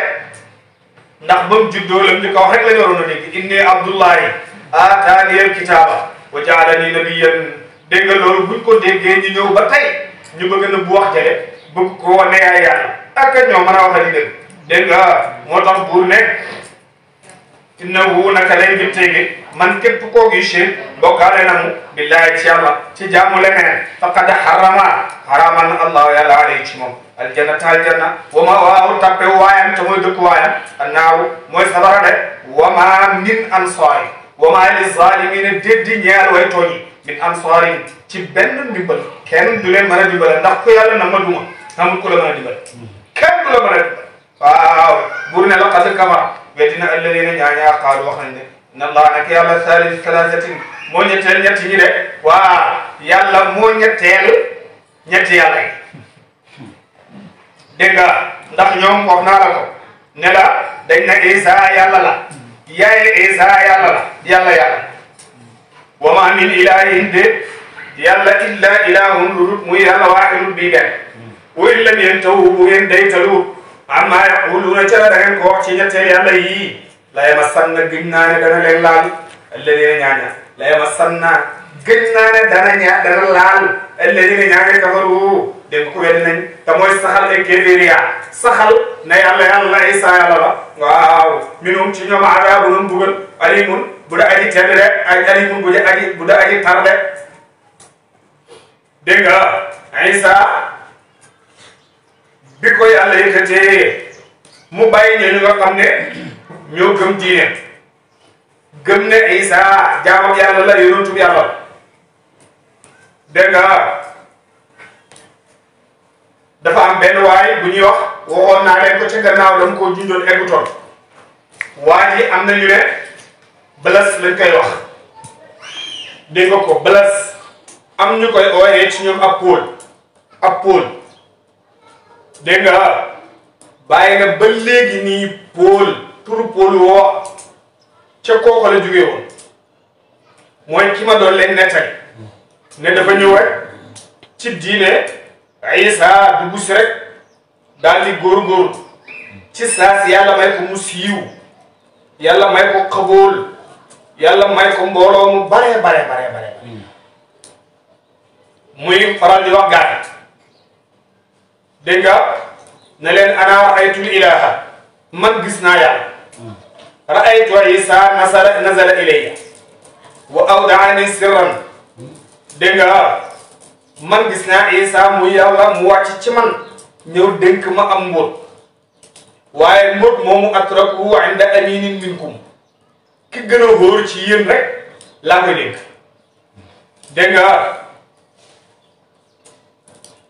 ndax ba mu juddoo lam li ko wax rek la ñu waroon a dégg inni abdullahi aataani al kitaaba wa jaalani nabiyan dégg nga loolu buñ ko déggee ñu ñëw ba tey ñu bëgg na bu wax jële bëgg ko wane yaay yàlla ak ñoo mën a wax a di dégg dégg nga moo tax buur ne innahu naka lay jëmteegi man képp koo gisee bokkaale na mu billahi ci yàlla ci jaamu leneen faqad xaramal na allahu yàlla alayhi ci moom aljannata aljanna wa ma waaw tappe waayam te mooy dëkk waayam annaaru mooy sabara de wa ma min ansaari wa ma li zalimina déddi ñeel way tooñi min ansaarin ci benn ndimbal kenn du leen mën a dimbale ndax ku yàlla na ma duma amul ku la mën a dimbale kenn du la mën a dimbale waaw bur ne laqad kafara weddina alladina ñaañaa qaalu wax nañ ne inna allah nak yàlla salis salasatin moo ñetteel ñetti ñi de waaw yàlla moo ñetteel ñetti yàlla yi dégg nga ndax ñoom wax naa la ko ne la dañ na isa yàlla la yaay isa yàlla la yàlla wa ma min ilahin de yàlla illa ilahun lu dut muy yàlla waahidun bii benn wa in lam yantahu bu ngeen daytalu amma yaquluuna ca la da ngeen ko wax ci ñetteel yàlla yii la yamassanna gëñ naa ne dana leen laal alladina ñaaña la yamassanna gëñ naa ne dana laal alladina ñaaña kafaru dégg ko weddi nañ te mooy saxal ay kéeféeriya saxal na yàlla isa yàlla la waaw minum ci ñoom adaabun bugal alimun bu da aji tedd de alimun bu da aji tar de dégg nga isa bi ko yàlla yëkkatee mu bàyyi ñooñu nga xam ne ñoo gëm diine gëm ne isa jaamam yàlla la yonentu yàlla dégg nga dafa am benn waay bu ñuy wax waxoon naa leen ko ca gannaaw dama koo junjoon eggutoon waa ji am na ñu ne Blaise lañ koy wax dégg nga ko Blaise am ñu koy ooyee ci ñoom ab Paul dégg nga bàyyi na ba léegi nii turu Paul woo ca kooku la jógee woon mooy ki ma doon leen nettali ne dafa ñëw rek ci diine Isa dugg si rek daal di góorgóorlu ci saas yàlla may ko mu siiw yàlla may ko xabool yàlla may ko mbooloo mu bare muy faral di wax gaay dégg nga ne leen ana raaytul ilaha man gis naa yàlla raaytu Isa nazala ilayya wa awdaani sirran dégg nga man gis naa Isa mu yàlla mu wàcc ci man ñëw dénk ma am mbóot waaye mbóot moomu atraku inda aminin minkum ki gën a wóor ci yéen rek laa koy dénk dégg nga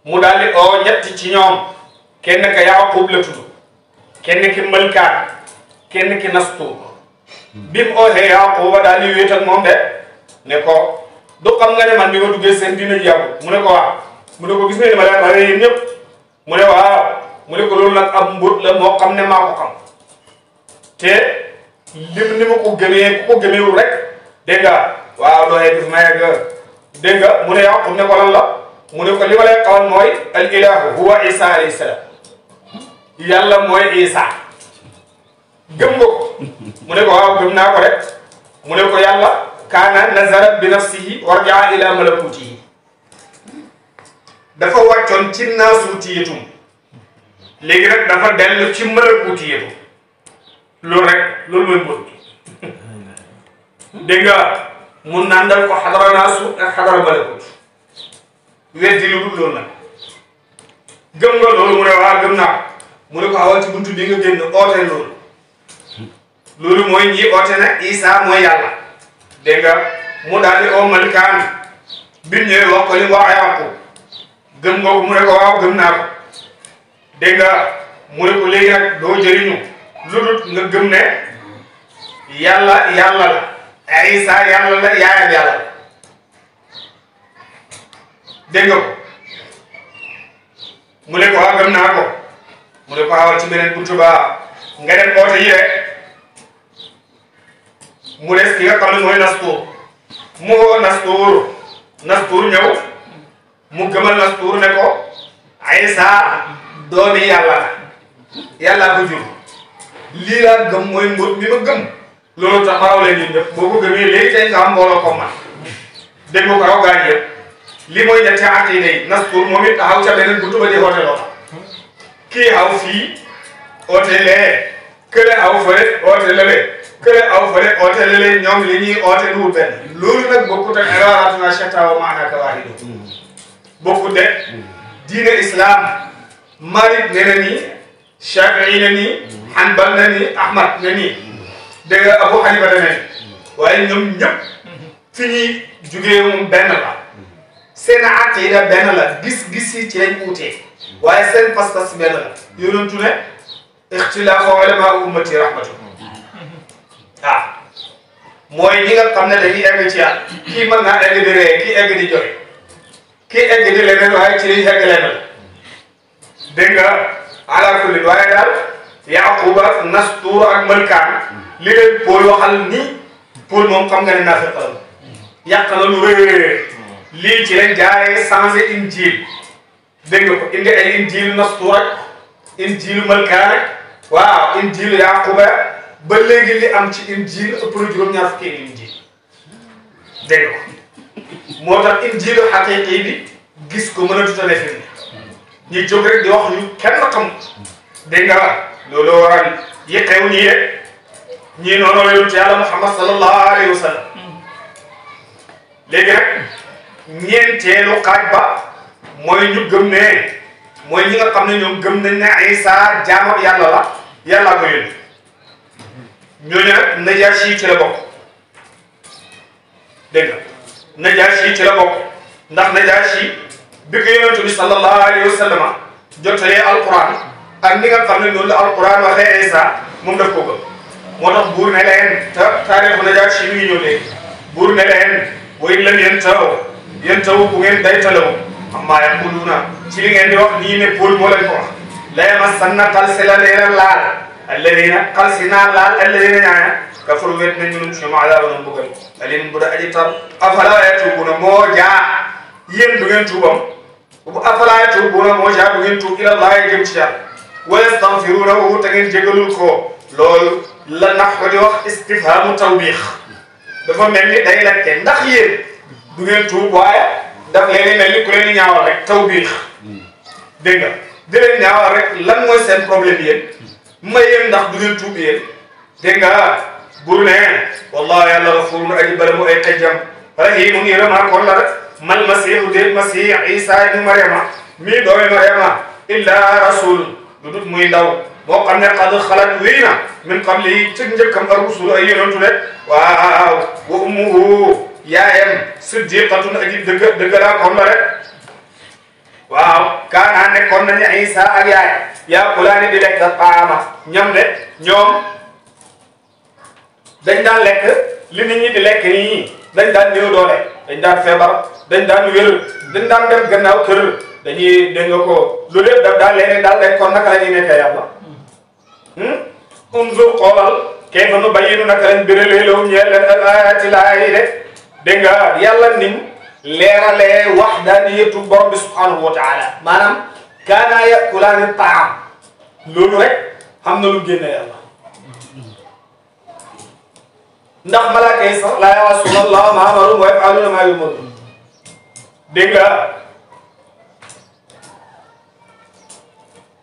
mu daal di oo ñetti ci ñoom kenn ka Yaqub la tudd kenn ki Malkaan kenn ki Nastuur bi mu ooxee Yaquba daal di wéet ak moom de ne ko du xam nga ne man bi ma duggee seen dina yàggu mu ne ko waaw mu ne ko gis nga ni ma leen bare yéen ñëpp mu ne waaw mu ne ko loolu nag ab mbóot la moo xam ne maa ko xam te lim ni ma ko gëmee ku ko gëmeewul rek dégg nga waaw dooyee gis ma yegg dégg nga mu ne Yaqub ne ko lan la mu ne ko li ma leen xamal mooy al ilahu huwa Isa alayhi salaam yàlla mooy Isa gëm nga ko mu ne ko waaw gëm naa ko rek mu ne ko yàlla kaana nazara bi nafsihi warjaa ila malakutihi dafa wàccoon ci naasutiyatum léegi nag dafa dellu ci malakutiyatum loolu rek loolu mooy mbóot dégg nga mun nandal ko xadara naasu ak xadara malakut weddi lu dul loolu nag gëm nga loolu mu ne waa gëm naa mu ne ko xawal ci buntu bi nga génn oote loolu mooy ñi oote na Isa mooy yàlla dégg nga mu daal di oo Malkaan bi ñëwee wax ko li mu wax Yaqub gëm nga ko mu ne ko waaw gëm naa ko dégg nga mu ne ko léegi nag doo jëriñu lu dul nga gëm ne yàlla yàlla la Isa yàlla la yaayam yàlla la dégg nga ko mu ne ko waaw gëm naa ko mu ne ko xawal ci beneen buntu ba nga dem oote yi rek mu des ki nga xam ne mooy Nastuur mu woo Nastuur ñëw mu gëmal Nastuur ne ko Isa doomi yàlla la yàllaa ko jur lii laa gëm mooy mbóot mi ma gëm loolu tax ma raw leen ñun ñëpp boo ko gëmee léegi tey nga am mbooloo ko man dégg nga ko raw gaañ yëpp li mooy ñetti aqida yi Nastuur moom it taxaw ca beneen buntu ba di oote loo kii xaw fii oote lee kële aw fële oote lale kële aw fële oote lale ñoom li ñuy oote duwul benn loolu nag bokkut ak ibaratuna shatta wa maanaka waahidu bokkut de diine islam Malik ne na nii Shafii ne nii Hanbal ne nii Ahmad ne nii dégg nga Abu Hanifa ne nii waaye ñoom ñëpp fi ñuy jugee moom benn la seen aqida benn la gis-gis yi ci lañ uutee waaye seen pas-pas benn la yonentu ne ixtilaafu ulamaa ummati rahmatu waaw mooy ñi nga xam ne dañuy egg ci yàlla kii mën naa egg di ree kii egg di joxe kii egg di leneen waaye ci liñ egg leneen dégg nga ala kulli waaye daal Yaquba Nastuur ak Malkaan li leen Pool waxal nii Pool moom xam nga ne naafeq la yàq na lu rëy lii ci lañ jaaree changé injil dégg nga ko indi ay injil Nastuur ak injilu Malkaan rek waaw injilu Yaquba ba léegi li am ci injil ëpp na juróom-ñaar fukki injil dégg nga ko moo tax injilu xaqiiqi bi gis ko mën a tutale fi ñu jóg rek di wax ñu kenn xam dégg nga loolu waral yi xew nii rek ñii noonu la yonent yàlla Muhammad sallallahu alayhi wa sallam léegi rek ñeenteelu xaaj ba mooy ñu gëm ne mooy ñi nga xam ne ñoom gëm nañ ne Isa jaamam yàlla la yàllaa ko yónni ñooñu nag Najaashi ci la bokk dégg nga Najaashi ci la bokk ndax Najaashi bi ko yonent bi sallallahu alayhi wa sallam jotalee alquran ak ni nga xam ne noonu la alquran waxee Isa moom daf ko gëm moo tax buur ne leen taarixu Najaashi mi ngi ñëw léegi buur ne leen wa in lam yantahu bu ngeen day talaw amma yaquluna ci li ngeen di wax nii ne Pool moo leen ko wax la yamassanna xalsi la leeral laal alladina xalsi naa laal alladina ñaana kafaru wet nañ ñun ñoom adaaba nu mbugal alim bu da aji tar afala yatuubuna moo jaa yéen du ngeen tuubam afala yatuubuna moo jaa du ngeen tuub ila llahi jëm ci yàlla wa yastaghfirunahu te ngeen jégalul ko loolu la nax ko di wax istifhamu tawbiix dafa mel ni day laajte ndax yéen du ngeen tuub waaye daf leen mel ni ku leen di ñaawal rek tawbiix dégg nga di leen ñaawal rek lan mooy seen problème yéen ma yéen ndax du ngeen tuub yéen dégg nga bur ne wallahi yàlla gafurun aji bala mu ay xejjam rahimun yërëmaa kon la rek mal masihu déet masih Isa ibnu Mariama mii doomi Mariama illa rasul lu dut muy ndaw boo xam ne qad xalat wéy na min qabli ci njëkkam ar-rusul ay yonantu de waaw wa ummuhu yaayam siddiqatun aji dëggalaa kon la rek waaw kaana nekkoon nañu Isa ak yaay yaakulaani di lekk taama ñam de ñoom dañ daan lekk li nit ñi di lekk nii dañ daan néew doole dañ daan feebar dañ daan wér dañ daan dem gannaaw kër dañuy dégg nga ko loolu yëpp daf daal leen daal dañ kon naka la ñuy nekkee yàlla unzur xoolal kayfa nubayyinu naka lañ béralee lahum ñeel leen al-aayaati laay de dégg nga yàlla nim leeralee wahdaaniyatu borom bi subhanahu wa taala maanaam kaana yakulaani taam loolu rek xam na lu génne yàlla ndax malaaka yi sax laa ya'suuna Allaha maa amarahum wa yaf'aluuna maa yu'maruun dégg nga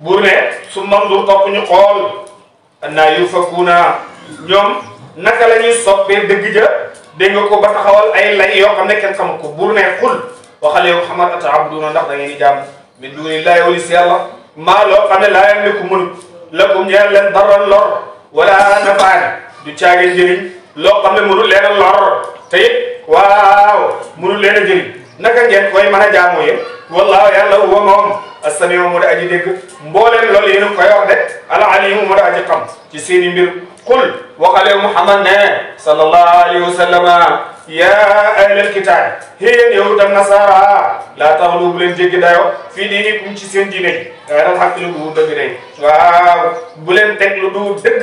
buur ne su mandur topp ñu xool annaa yufakuuna ñoom naka la ñuy soppee dëgg ja dégg nga ko ba taxawal ay lay yoo xam ne kenn xamu ko buur ne xul waxale yow Muhammad ata'buduuna ndax da ngeen di jàmm min duunillaahi wali si yàlla maa loo xam ne laa yamliku mënut lakum ñeel leen darran lor wala nafaan du caage njëriñ loo xam ne mënul leen a lor te it waaw mënul leen a jëriñ naka ngeen koy mën a jaamu yéen wallaahu yàlla huwa moom as-samii'u mu da aji dégg mbooleen loolu yéen a koy wax de al-aliimu mu da aji xam ci seeni mbir qul waxale Muhammad ne sallallahu alayhi wa sallam yaa ahlal kitaab yéen yahud ak nasaara laa taxlu bu leen jéggi dayo fii diinikum ci seen diine ji gayral haqqi lu du dëgg day waaw bu leen teg lu du dëgg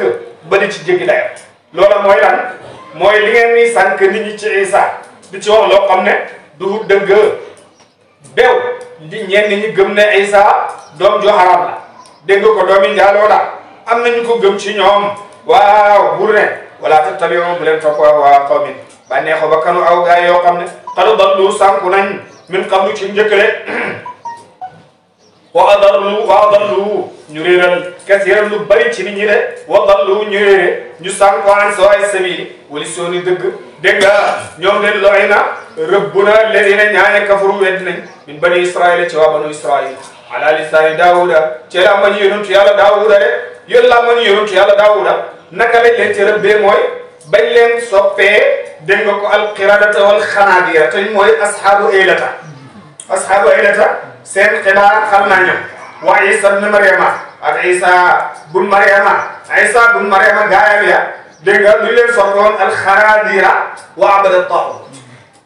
ba di ci jéggi dayo loola mooy lan mooy li ngeen ni sànq nit ñi ci Isa di ci wax loo xam ne du dëgg beew ñenn ñi gëm ne Isa doom ju haram la dégg nga ko doomi njaaloo la am nañu ko gëm ci ñoom waaw bur ne wala tattabi'u bu leen topp waa qawmin bànneexo ba kanu aw gaay yoo xam ne qad dallu sànku nañ min qablu ci njëkkale wa adallu ñu réeral kasiiran lu bari ci nit ñi de wa dallu ñu réere ñu sànku an sawaa'is sabiili wali sooni dëgg dégg nga ñoom de looy na rëbb na ladina ñaane kafaru wedd nañ min bani israila ci waa banu israil ala lisaani daawuda ci la ma ñu yonentu yàlla daawuda de yéen la ma ñu yonentu yàlla daawuda naka lañ leen ci rëbbee mooy bañ leen soppee dégg nga ko alqiradata wal xanaadira te mooy asxaabu aylata seen xibaar xam naa ñoom wa isa bun mariama ak isa bun mariama gaayam ya dégg nga lu leen soppoon alxanaadira wa abada taxut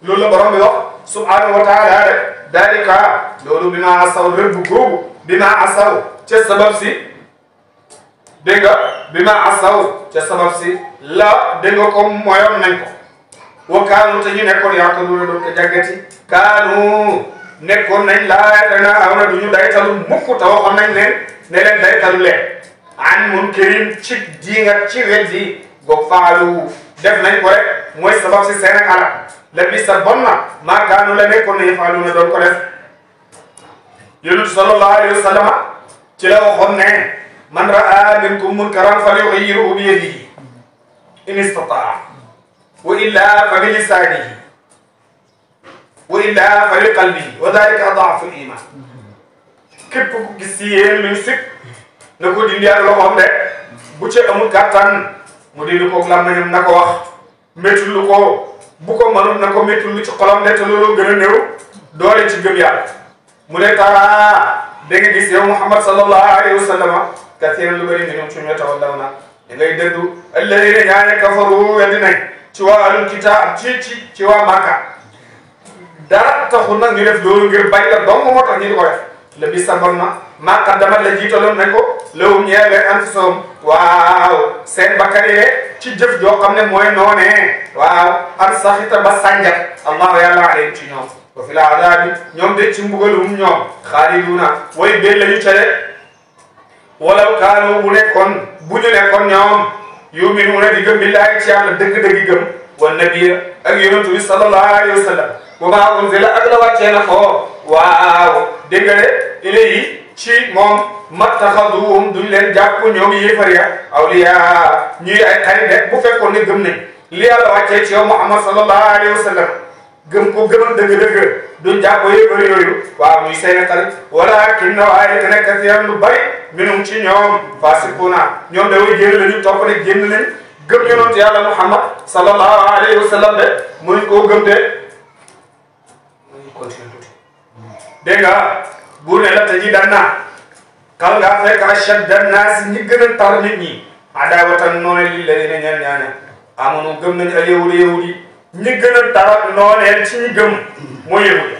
loolu la borom bi wax subhanahu wa taala rek dalika loolu bi ma asaw rëbb googu bi ma asaw ca sabab si dégg nga bi ma asaw ca sabab si la dégg nga ko moyoon nañ ko wa kaanu te ñu nekkoon yaakaar naa doon ko jàggati kaanu nekkoon nañ laa dana aw na du ñu daytalu mukk te waxoon nañ leen ne leen daytalu leen an munkirin ci diingat ci weddi goog faalu def nañ ko rek mooy sabab si seen ala la bi sa bon na maa kaanu la nekkoon nañu faalu na doon ko def yonent sallallahu alayhi wa sallam ci la waxoon ne man raa minkum munkaran falyughayyirhu bi yadihi in istataa wa illa fa bi lisaanihi wa illa fa bi qalbihi wa dalika ad'afu al-iman képp ku gis ci yéen luy sikk na ko dindi ak loxoom de bu ci amul kàttan mu dindi ko làmmiñam na ko wax métti lu ko bu ko mënut na ko métti lu ci xolam de te loolu gën a néew doole ci gëm yàlla mu ne taa da nga gis yow Muhammad sallallahu alayhi wa sallam kasiiran lu bëri minhum suñu yatawallawna da ngay dëddu alladina ñaane kafaru weddi nañ ci waa ahlul kitaab ci waa Makka dara taxul nag ñu def loolu ngir bañ la dong moo tax ñu di ko def la bi sabon na maa qaddamat la jiitaloon nañ ko lahum ñeel leen anfusahum waaw seen bakkan yi ci jëf joo xam ne mooy noonee waaw an saxita ba sànjat allahu yàlla alayhim ci ñoom wa fil adaabi ñoom de ci mbugalum ñoom xaaliduna way bel lañu cale walaw kaanu bu ñu nekkoon ñoom yuminuuna di gëm billaahi ci yàlla dëgg-dëgg gëm wa nabiya ak yonentu bi sallallahu alayhi wa sallam wa maa unzila ak la wàccee na ko waaw dégg nga de ilayhi ci moom mattaxaduhum duñ leen jàpp ñoom yéefar ya awliya ñuy ay xarit de bu fekkoon ne gëm nañ li yàlla wàccee ci yow Muhammad sallallahu alayhi wa sallam gëm ko gëmal dëgg-dëgg duñ jàpp yéefar yooyu waaw ñuy seen xarit walaakinna waaye dana kasiiran lu bari minhum ci ñoom faasiquuna ñoom da way génn lañu topp ne génn nañ gëm yonent yàlla Muhammad sallallahu alayhi wa sallam de mënuñ koo gëm de dégg nga bu ne la tajidanna kal nga fekk ashadda naasi ñi gën a tar nit ñi adawatan noone lilladina ñeel ñaane amanu gëm nañu al yahudi ñi gën a tar nooneel ci ñi gëm mooy yahudi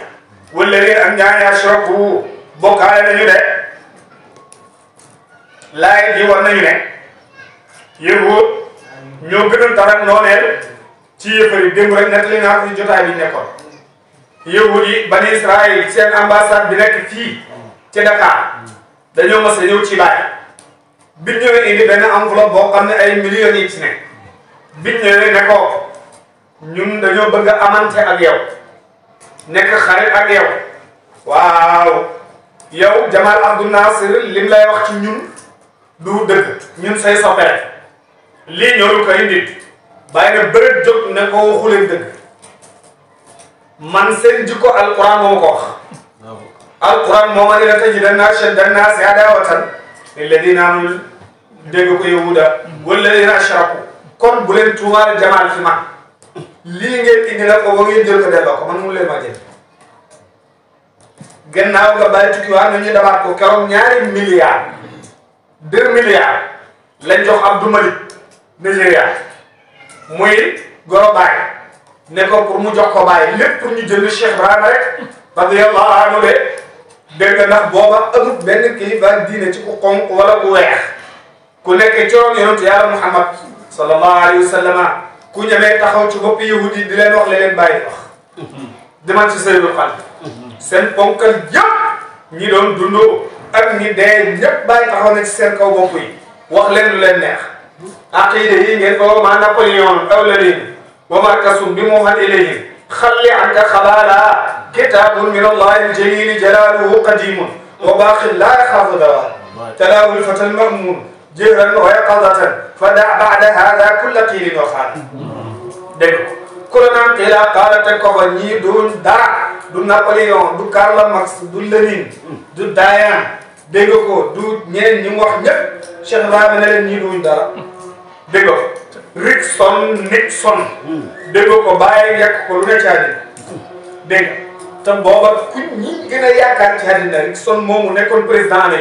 walladina ak ñaane ashraku bokkaale nañu de laay ji war nañu ne yahud ñoo gën a tar ak nooneel ci yëfari démb rek nekk li naa ko ci jotaay bi nekkoon yahud yi bani Israël seen ambassade bi nekk fii ci Dakar dañoo mës a ñëw ci Baye biñ ñëwee indi benn enveloppe boo xam ne ay millions yi ci ne biñ ñëwee ne ko ñun dañoo bëgg a amante ak yow nekk xarit ak yow waaw yow Jamal Abdou Nasser lim lay wax ci ñun du dëgg ñun say soppere lii ñoo ko indi bàyyi na bërëb jóg ne ko waxuleen dëgg man seen jikko alquran moo ko wax alquran moo ma ne la tajidanna ashadda nnaasi adaawatan lilladina amanu dégg ko yahuda walladina ashraku kon bu leen tuumaal Jamal fi man lii ngeen indi la ko ba ngeen jël ko delloo ko man mu leen ma jël gannaaw nga bàyyi tukki waa nañu demaat ko keroog 2 milliards 2 milliards lañ jox Abdou Malik Nigeria muy goro Baye ne ko pour mu jox ko Baye lépp pour ñu jënd Cheikh Ibrahima rek radiyallahu anhu de dégg nga ndax booba amut benn kilifa diine ci ku xonq wala ku weex ku nekk ci roon yonent yàlla Muhammad sallallahu alayhi wa sallam ku ñemee taxaw ci bopp yahudi di leen wax la leen Baye wax demal ci Seydou Fall seen ponkal yëpp ñi doon dundoo ak ñi dee ñëpp Baye taxaw na ci seen kaw bopp yi wax leen lu leen neex aqida yi ngeen ko ma Napoléon awlalin wa markasum bi mu xal ilayhim xalli anka xabaala kitabun min allahi aljalili jalaluhu qadimun wa baqin la yaxaafu dawa talaahu lfata almamun jihran wa yaqadatan fa da bada hada kulla qiilin wa xaal dégg ku la naan qiila qaala teg ko fa ñii duñ dara du Napoléon du Karl Marx du Lénine du Dayan dégg ko du ñeneen ñi mu wax ñëpp Cheikh Ibrahima ne leen ñii duñ dara dégg ko Nixon dégg ko bàyyi yàq ko lu ne ci àddina dégg te booba ku ñi gën a yaakaar ci àddina Nixon moomu nekkoon président ne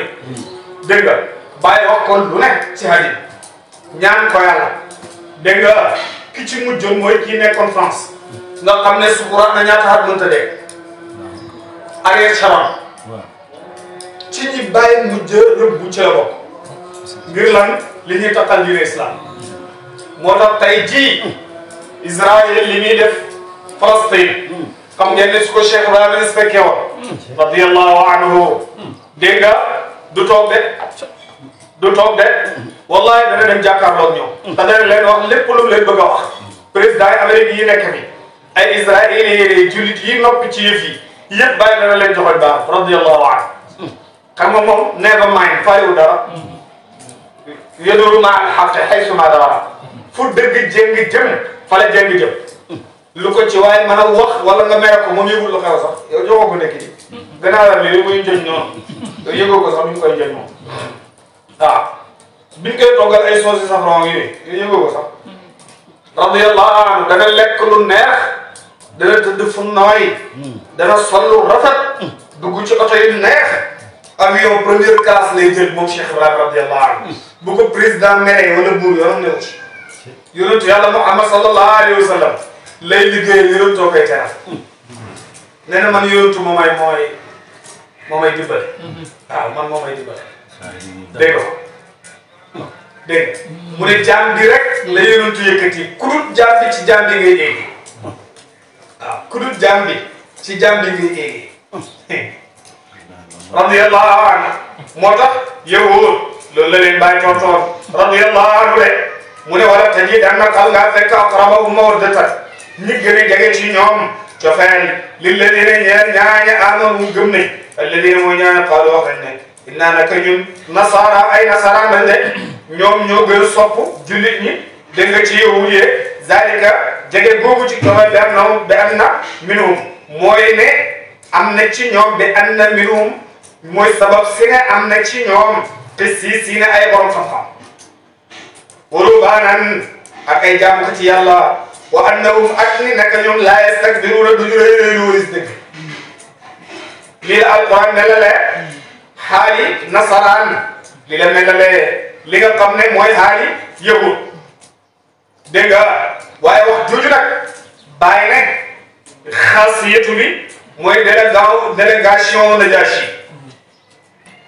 dégg nga bàyyi wax ko lu nekk ci àddina ñaan ko yàlla dégg nga ki ci mujjoon mooy kii nekkoon France nga xam ne sukuraat na ñaata at mënta dee Ariel Sharon ci ñi bàyyi mujj rëbb ci la bokk ngir lan li ñuy takkal diine islam moo tax tey jii Israël li muy def Palestine xam ngeen ne su ko Cheikh Ibrahima respecté woon radiyallahu anhu dégg nga du toog de wallahi dana dem jàkkaarloog ñoom te dana leen wax lépp lu leen bëgg a wax président yi Amérique yi nekk fi ay israéliens jullit yi noppi ci yëf yi yëpp bàyyi dana leen joxoñ baax radiyallahu anhu xam nga moom never mind faalewu dara yaduru ma al xaqi xaysu ma dara fu dëgg jéng jëm fa la jéng jëm lu ko ci waaye mën a wax wala nga mere ko moom yëgul lu xew sax yow joxoo ko nekk nii gannaaw la li muy jëñ noonu yow yëgoo ko sax mi ngi koy jëñ moom waaw biñ koy toggal ay sauce safran yi yow yëgoo ko sax radiyallahu anhu dana lekk lu neex dana tëdd fu nooy dana sol lu rafet dugg ci oto yi neex avion première classe lay jël moom Cheikh Ibrahima radiyallahu anhu bu ko président mere wala buur yoonam ne aussi yonentu yàlla Muhammad sallallahu alayhi wa sallam lay liggéeyal yonentoo koy teral nee na man yonentu moo may dimbale waaw man moo may dimbale dégg nga dégg mu ne jaam bi rek la yonentu yëkkati ku dul jaam bi ci jaam bi ngay éegi waaw ku dul jaam bi ci jaam bi ngay éegi radiyallahu anhu moo tax yow loolu la leen bàyyi tontoon radiyallahu anhu de mu ne wala tajidanna kal nga fekk aqrabahum mawaddatan ñi gën a jege ci ñoom cofeel lilladina ñaaña amanu gëm nañ alladina mooy ñaaña qaalu wax nañ ne innaa naka ñun nasara ay nasara nañ de ñoom ñoo gën a sopp jullit ñi dégg nga ci yahud yi zalika jege googu ci cofeel bi am na minhum mooy ne am na ci ñoom bi am na minhum mooy sabab si ne am na ci ñoom te si ne ay borom xam-xam wa ruhbaanan ak ay jaamu ko ci yàlla wa annahum ak ni naka ñoom laa yastakbiruuna duñu rëy rëy lu wëris dëgg lii la alquran melale xaali nasaraan lii la melale li nga xam ne mooy xaali yahud dégg nga waaye wax jooju nag bàyyi ne xaasiyatu bi mooy délégation Najashi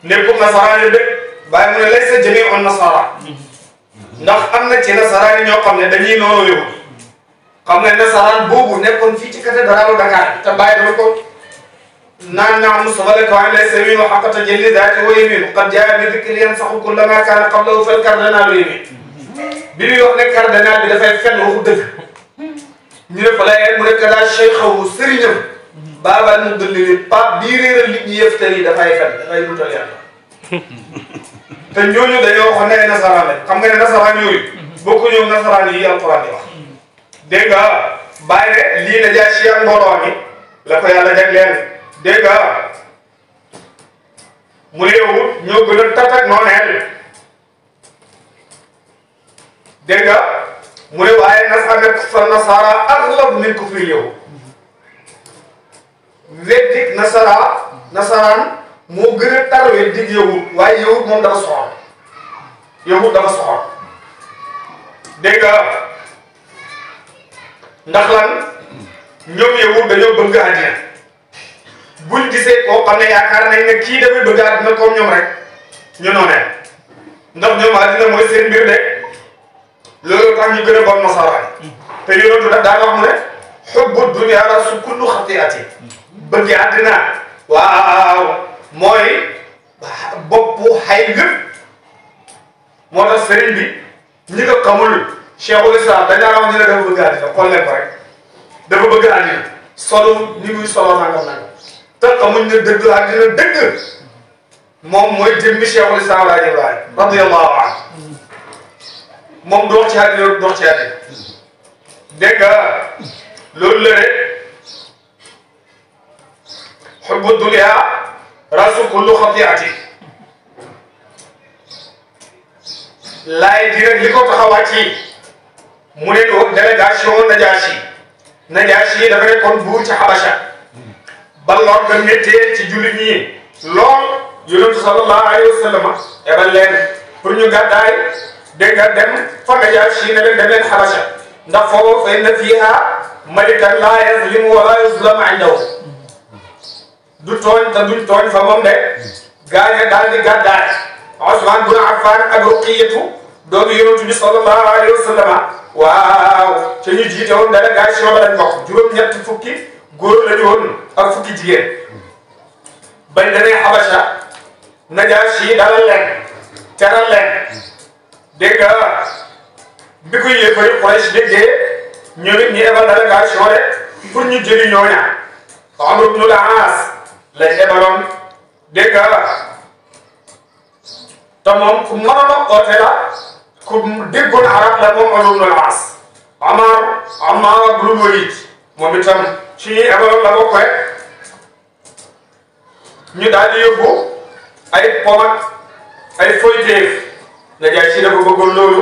nekkul nasaraan yi de bàyyi mu ne laysa jamii'u nasara ndax am na ci nasaraan yi ñoo xam ne dañuy noonu yahud xam ne nasaraan boobu nekkoon fii ci cathédrale Dakar te bàyyi dama ko naan naa Mustafa la ko an laysa yaminu haqqa tajalli zaati wa yaminu qad jaa bi dhikri yansaxu kulla ma kaana qablahu fal cardinal yamin bi muy wax ne cardinal bi dafay fenn waxu dëgg ñu ne fa lay mu nekk daal cheikhawu sëriñam baabal mu dëllili pape bii réeral nit ñi yëftar yi dafay fenn dafay dutal yàlla te ñooñu dañoo wax ne ay nasaraan lañ xam nga ne nasaraan yooyu bokku ñëw nasaraan yi alquran di wax dégg nga bàyyi ne lii na jaay si ak mbooloo mi la ko yàlla jagleel dégg nga mu ne yow ñoo gën a tatak nooneel dégg nga mu ne waaye nasara aghlab min kufri yow weddik nasaraan moo gën a tar weddik yahud waaye yahud moom dafa soxor yahud dafa soxor dégg nga ndax lan ñoom yahud dañoo bëgg àddina buñ gisee koo xam ne yaakaar nañ ne kii dafay bëgg àddina comme ñoom rek ñu noonee ndax ñoom àddina mooy seen mbir de loolu tax ñu gën a bon nasaraan te yonentu daf daan wax mu ne xubbu dunya rasu kullu xatiati bëgg àddina waaw mooy boppu xay lépp moo tax sëriñ bi ñi ko xamul cheikhul islam dañ daan wax ñu ne dafa bëgg àddina xool leen ko rek dafa bëgg àddina solo ni muy solo nangam nangam te xamuñ ne dëgg àddina dëgg moom mooy jëmmi cheikhul islam Alaaji Ibrahima radiyallahu anhu moom dox ci àddina dox ci àddina dégg nga loolu la rek xubbu dunya rasu kullu xatiati laay di rek li ko taxawaat ci mu ne délégation Najashi dafa nekkoon buur ci Habasha ba lor nga méttee ci jullit ñi lool yonentu sallallahu alayhi wa sallam ebal leen pour ñu gàddaay dégg nga dem fa Najashi ne leen dem leen Habasha ndax foofu fa inna fiha malikan laa yazlimu wala yuzlamu indahu du tooñ te duñ tooñ fa moom de gaañe daal di gàddaay Usmaan bun Affaan ak Ruqiyatu doomu yonentu bi sallallahu alayhi wa sallam waaw ca ñu jiite woon délégation ba lañ bokk juróom-ñetti fukki góor lañu woon ak fukki jigéen bañ demee Habasha Najashi dalal leen teral leen dégg nga bi ko yéefari Quraysh déggee ñoom it ñu ebal délégation rek pour ñu jëli ñooña Amr ibn al-As lañ ebaloon dégg nga te moom ku mënoon a oote la ku déggoon arab la moom Amr ibn al-As Ammar ibn Walid moom itam ci ñuy ebaloon la bokk rek ñu daal di yóbbu ay pom ak ay foyteef Najaasi dafa bëggoon loolu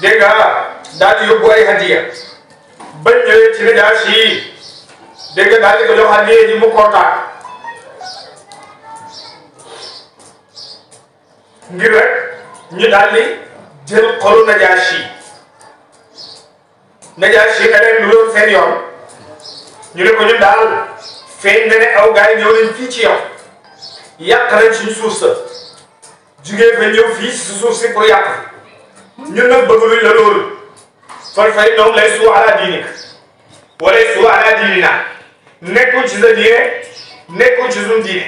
dégg nga daal di yóbbu ay hadiya bañ ñëwee ci Najaasi dégg nga daal di ko jox hadiya ji mu kontaan ngir rek ñu daal di jël xolu Najaasi ne leen lu doon seen yoon ñu ne ko ñun daal feeñ na ne aw gars yi ñëw nañ fii ci yow yàq nañ suñu suuf sa jugee fa ñëw fii si suuf si pour yàq ñun nag bëgg luñ la loolu fal fay ñoom lay suu ala diinik wala suu ala diinina nekkul ci sa diine nekkul ci suñu diine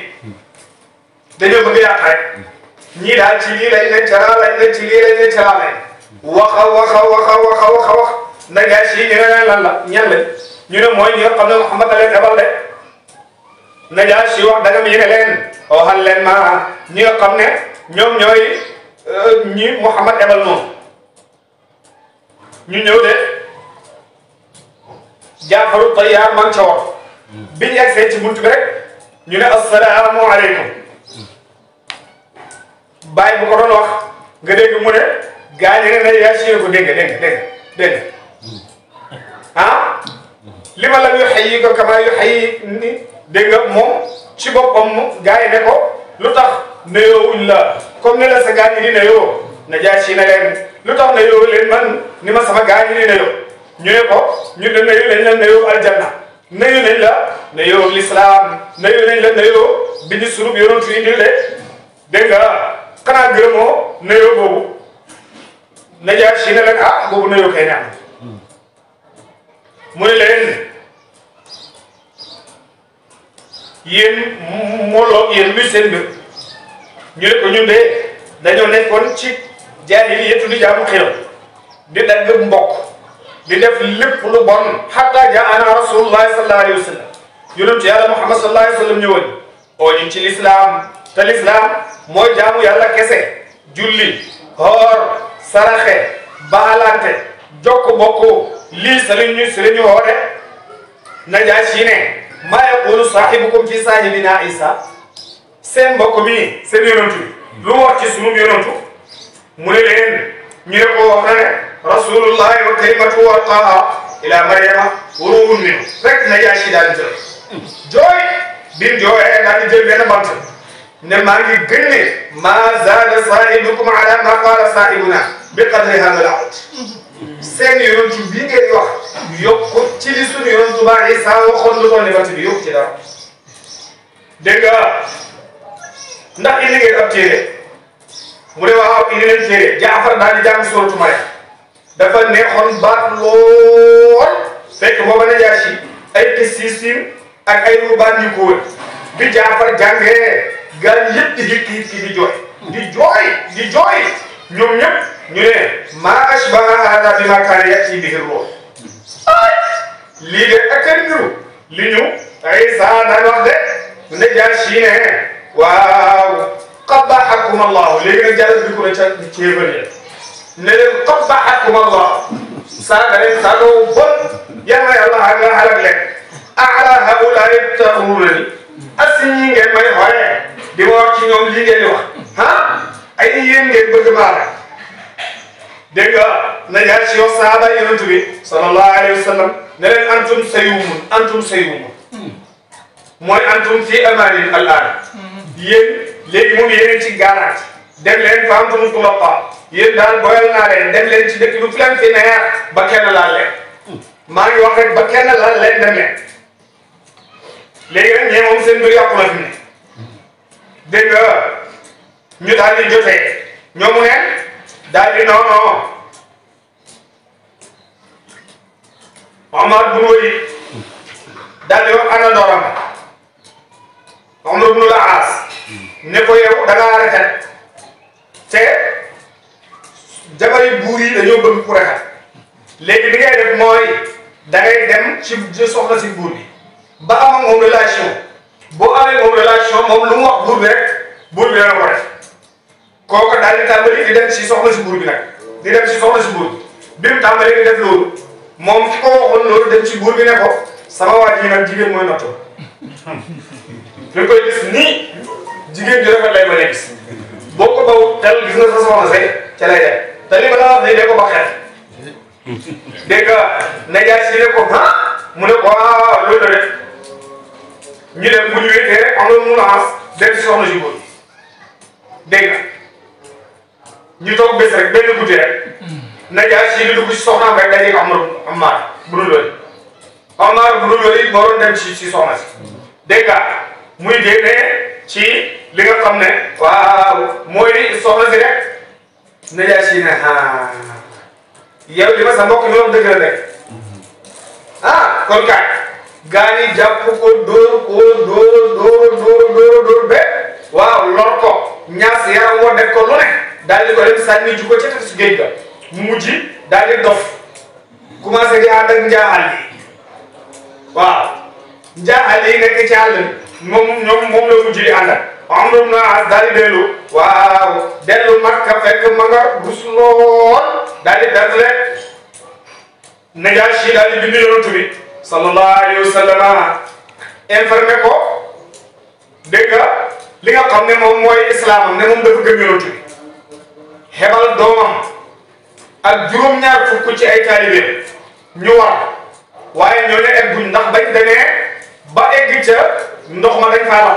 dañoo bëgg yàq rek ñii daal ci lii lañ ne calaa lañ ne ci lii lañ ne calaa lañ wax Najaasi ñu ne lan la ñan lañ ñu ne mooy ñi nga xam ne Muhammad leen ebal de Najaasi wax danga mi ne leen waxal leen ma ñi nga xam ne ñoom ñooy ñi Muhammad ebal noonu ñu ñëw de Jaafaru Tayyaar man ca wax biñ yegsee ci buntu bi rek ñu ne assalaamu aleykum bàyyi bu ko doon wax nga dégg mu ne gaañu ne Najaasi ko dégg ah li ma lam yuhayyika kama yuhayyini dégg nga moom ci boppam gars yi ne ko lu tax nuyoowuñ la comme ne la sa gars ñi di nuyoo Najaasi ne leen lu tax nuyoo leen man ni ma sama gars ñi di nuyoo ñu ne ko ñu ne nuyu nañ la nuyoo aljanna nuyu nañ la nuyoo l'islam nuyu nañ la nuyoo bi ñu surub yoroon fi indil de dégg nga xanaa gërëmoo nuyoo boobu Najaasi ne leen ah boobu nuyoo kay ñaan mu ne leen yéen mbooloo yéen luy seen mbir ñu ne ko ñun de dañoo nekkoon ci jaahiliyatu di jaamu xërëm di dagg mbokk di def lépp lu bon hatta jaana rasulullahi sallallahu alayhi wa sallam yonent yàlla Muhammad sallallahu alayhi wa sallam ñëwoon oo ñu ci lislaam te lislaam mooy jaamu yàlla kese julli xoor saraxe baalante jokk bokk lii si la ñu woote Najaasi ne maa yaqulu saahibukum fi saahibina Isa seen mbokk mi seen yonantu bi lu mu wax ci sunu yonantu mu ne leen ñu ne ko wax na ne rasulullahi wa kalimatu wa taha ila maryama wa ruhun minhu rek Najaasi daal di jooy bi jooyee daal di jël benn bant ne maa ngi gën ne maa zaada saahibukum ala ma qaala saahibuna bi qadri hada al-abd seen yonantu bii ngeen wax yokku ci li sunu yonantu ba Isa waxoon lu toll ni bant bi yokku ci dara dégg nga ndax indi ngeen ab téere mu ne waaw indi leen téere Jaafar daal di jàng suuratu Maryam dafa neexoon baat lool fekk booba Najaasi ay tessisin ak ay rubaan yu ko wër bi Jaafar jàngee gan yëpp di hikki di jooy ñoom ñëpp ñu ne maa ashbaha hada bi ma kaana yati bihi ruux lii de ak a niru li ñu Isa daan wax de Najaasi ne waaw qabbahakum Allah léegi nag jàll bi ko ne ca ceebal ya ne leen qabbahakum Allah saaga leen saaga wu bon yal na yàlla xalak leen ala haulaai taxurunani asi ñi ngeen may xoolee di ma wax ci ñoom lii ngeen di wax ah ay yéen ngeen bëgg baara dégg nga Najaasi wax sahaaba yonent bi sallallahu alayhi wa sallam ne leen antum sayumun mooy antum fi amanin al aan yéen léegi moom yéen ci garanti dem leen fa antum tulaqa yéen daal boyal naa leen dem leen ci dëkk bi fu leen fi neex ba kenn laal leen maa ngi wax rek ba kenn laal leen dem leen léegi nag ñee moom seen mbir yàqu na fi ne dégg nga ñu daal di jotee ñoomu neen daal di non Omar bu Wali daal di wax ana dooram Omar bu Laas ne ko yow da ngaa rafet te jabari buur yi dañoo bëgg ku rafet léegi li ngay def mooy da ngay dem ci soxna si buur bi ba am ak moom relation boo amee moom relation moom lu mu wax buur bi rek buur bi dana ko def kooku daal di tàmbali di dem ci soxna si buur bi nag di dem ci soxna si buur bi mu tàmbali di def loolu moom ki ko waxoon loolu dem ci buur bi ne ko sama waa ji nag jigéen mooy nattu fi koy gis nii jigéen ji rafet lay ma gis boo ko baw tel gis nga sa soxna say ca lay dem te li ma la wax nii de ko ba xel dégg nga Najaasi ne ko ah mu ne ko waaw loolu la def ñu dem bu ñu wéetee rek am na mu laas dem ci soxna si buur dégg nga ñu toog bés rek benn guddi rek Najaasi di dugg ci soxnaam rek dañuy Ammaar bu dul wëri Ammaar bu dul wëri moo doon dem ci soxna si dégg nga muy génnee ci li nga xam ne waaw mooy soxna si rek Najaasi ne ah yow li ma sa mbokk mi wax dëgg la rek ah kon kaay gaa ñi jàpp ko dóor be waaw lor ko ñaas yaram woo def ko lu ne daal di ko dem sànni ju ko ca tefesu géej ga mu mujj daal di dof commencé di ànd ak njaaxal yi waaw njaaxal yi nekk ci àll moom la mujj di àndal Amru ibn As daal di dellu waaw dellu Makka fekk ma nga rus lool daal di def rek Najaasi daal di bind yonent bi sallallahu alayhi wa sallam informé ko dégg nga li nga xam ne moom mooy islam ne moom dafa gëm yonent bi xebal doomam ak juróom-ñaar fukk ci ay taalibe ñu war waaye ñoo ne egguñ ndax bañ demee ba egg ca ndox ma dañ faa la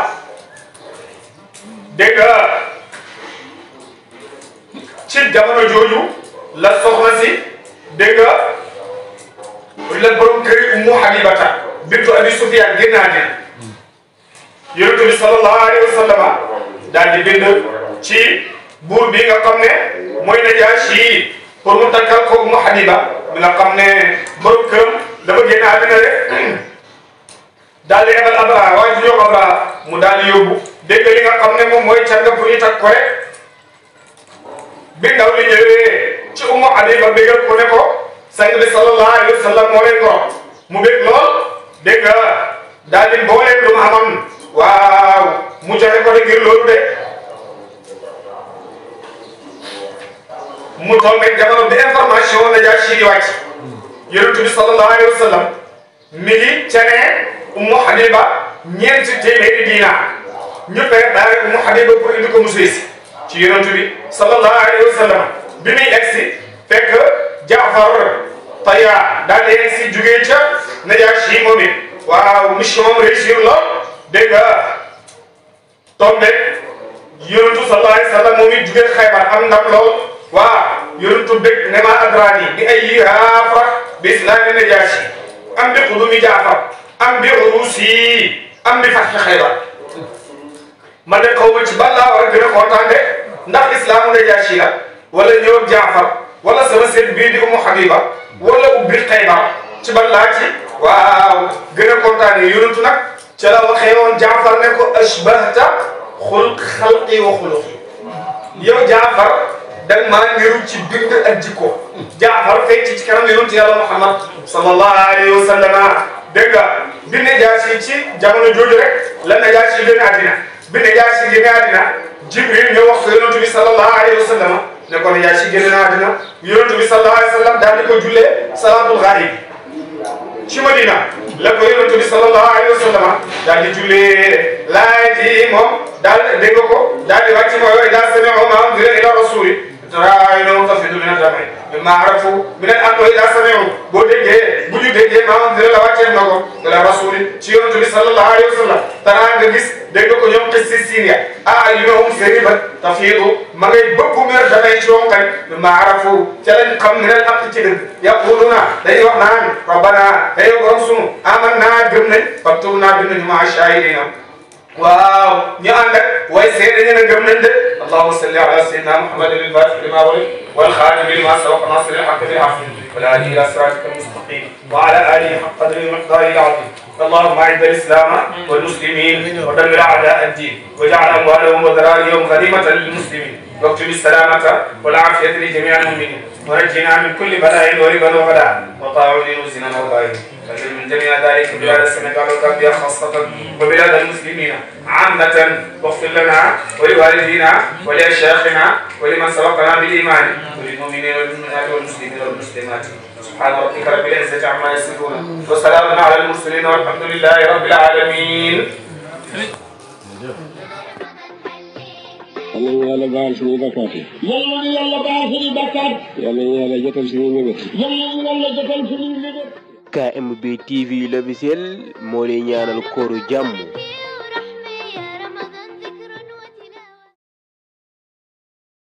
dégg nga ci jamono jooju la soxna si dégg nga la borom kër Ummu Habibata bintu Abi Sufyaan génn àddina Yonent bi sallallahu alayhi wa sallam daal di bind ci buur bi nga xam ne mooy Najaashi pour mu takkal ko Ummu Habiba bi nga xam ne borom këram dafa génn àddina rek daal di ebal Abraha waaye du ñëw Abraha mu daal di yóbbu dégg li nga xam ne moom mooy canga pour ñu takk ko rek bi ndaw li ñëwee ci Ummu Habiba bégal ko ne ko sang bi sallallahu alayhi wa sallam moo leen ngoro mu bég lool dégg nga daal di mbooleem lu mu amoon waaw mu joxe ko de ngir loolu de mu toll rek jamono bi information Najaashi di wàcc Yonent bi sallallahu alayhi wa sallam mi ngi cenee Ummu Habiba ñeenti téeméeri diinaar ñu fekk daal Ummu Habiba pour indi ko mu Suisse ci Yonent bi sallallahu alayhi wa sallam bi muy egsi fekk Jaafar Tayya daal di egsi jugee ca Najaashi moom it waaw mission am réussir lool dégg nga tombé Yonent sallallahu alayhi wa sallam moom it jugee Xaybar am ndam lool waaw Yonent bég ne ma adraani bi ay raafa bi islaami Najaashi am bi qudumi Jaafar am bi urusi am bi fatxi Xaybar ma ne xaw ma ci ban laa war a gën a kontaan de ndax islaamu Najaashi la wala ñëw ak Jaafar wala sama sët bii di Ummu Habiba wala ubbi Xaybar ci ban laa ci waaw gën a kontaan Yonent nag ca la waxee woon Jaafar ne ko ashbahta xalqi wa xuluqi yow Jaafar danga maa niru ci bind ak jikko Jaafar fecc ci kanam Yonent Yàlla Muhammad sallallahu alayhi wa sallam dégg nga bi Najaashi ci jamono jooju rek la Najaashi génn àddina bi Najaashi génn àddina Jibril ñëw wax ko Yonent bi sallallahu alayhi wa sallam ne ko Najaashi génn àddina Yonent bi sallallahu alayhi wa sallam daal di ko jullee salaatul ghaib ci Madina la ko Yonent bi sallallahu alayhi wa sallam daal di jullee laay ji moom daal dégg ko daal di wàcc mooy idaa sami'u maa unzila ila rasuli a'yunuhum tafiidu mina dam'i mimmaa arafu mina al-haqqi wa idaa sami'u boo déggee bu ñu déggee maa unzila la wàccee na ko ila rasuli ci Yonent bi sallallahu alayhi wa sallam taraa nga gis dégg ko ñoom xis si siin ya a'yunuhum seeni bët tafiidu ma ngay bëgg mer damay ci woon kañ mimmaa arafu ca lañ xam mina al-haqqi ci dëgg yaquluuna dañuy wax naan rabbana yow borom sunu amanna gëm nañ faktubnaa bind ñu ma'a shaahidiina waaw ñu ànd ak way seede ñu ne gëm nañ de allahumma salli ala sayyidina muhammadin al-fatih lima ughliq wal khatim lima sabaqa nasir al-haqq bil haqq wal hadi ila siratika al-mustaqim wa ala alihi haqqa qadrihi wa miqdarihi al-azim اللهم اعز الاسلام والمسلمين ودمر اعداء الدين واجعل اموالهم وذراريهم غنيمه للمسلمين واكتب السلامه والعافيه لجميع المؤمنين ونجنا من كل بلاء وربا وغلاء وطاعون وزنا وبائن من جميع ذلك بلاد السنغال والغامبيا خاصه وبلاد المسلمين عامه واغفر لنا ولوالدينا ولاشياخنا ولمن سبقنا بالايمان وللمؤمنين والمؤمنات والمسلمين والمسلمات سبحان ربك رب العزة عما يصفون وسلام على المرسلين والحمد لله رب العالمين. yàlla baal suñuy bakkaat yi. yàlla baal suñuy bakkaat. yàlla jotal suñuy mébét. yàlla jotal suñuy mébét. KMB TV l'officiel moo lay ñaanal kooru jàmm.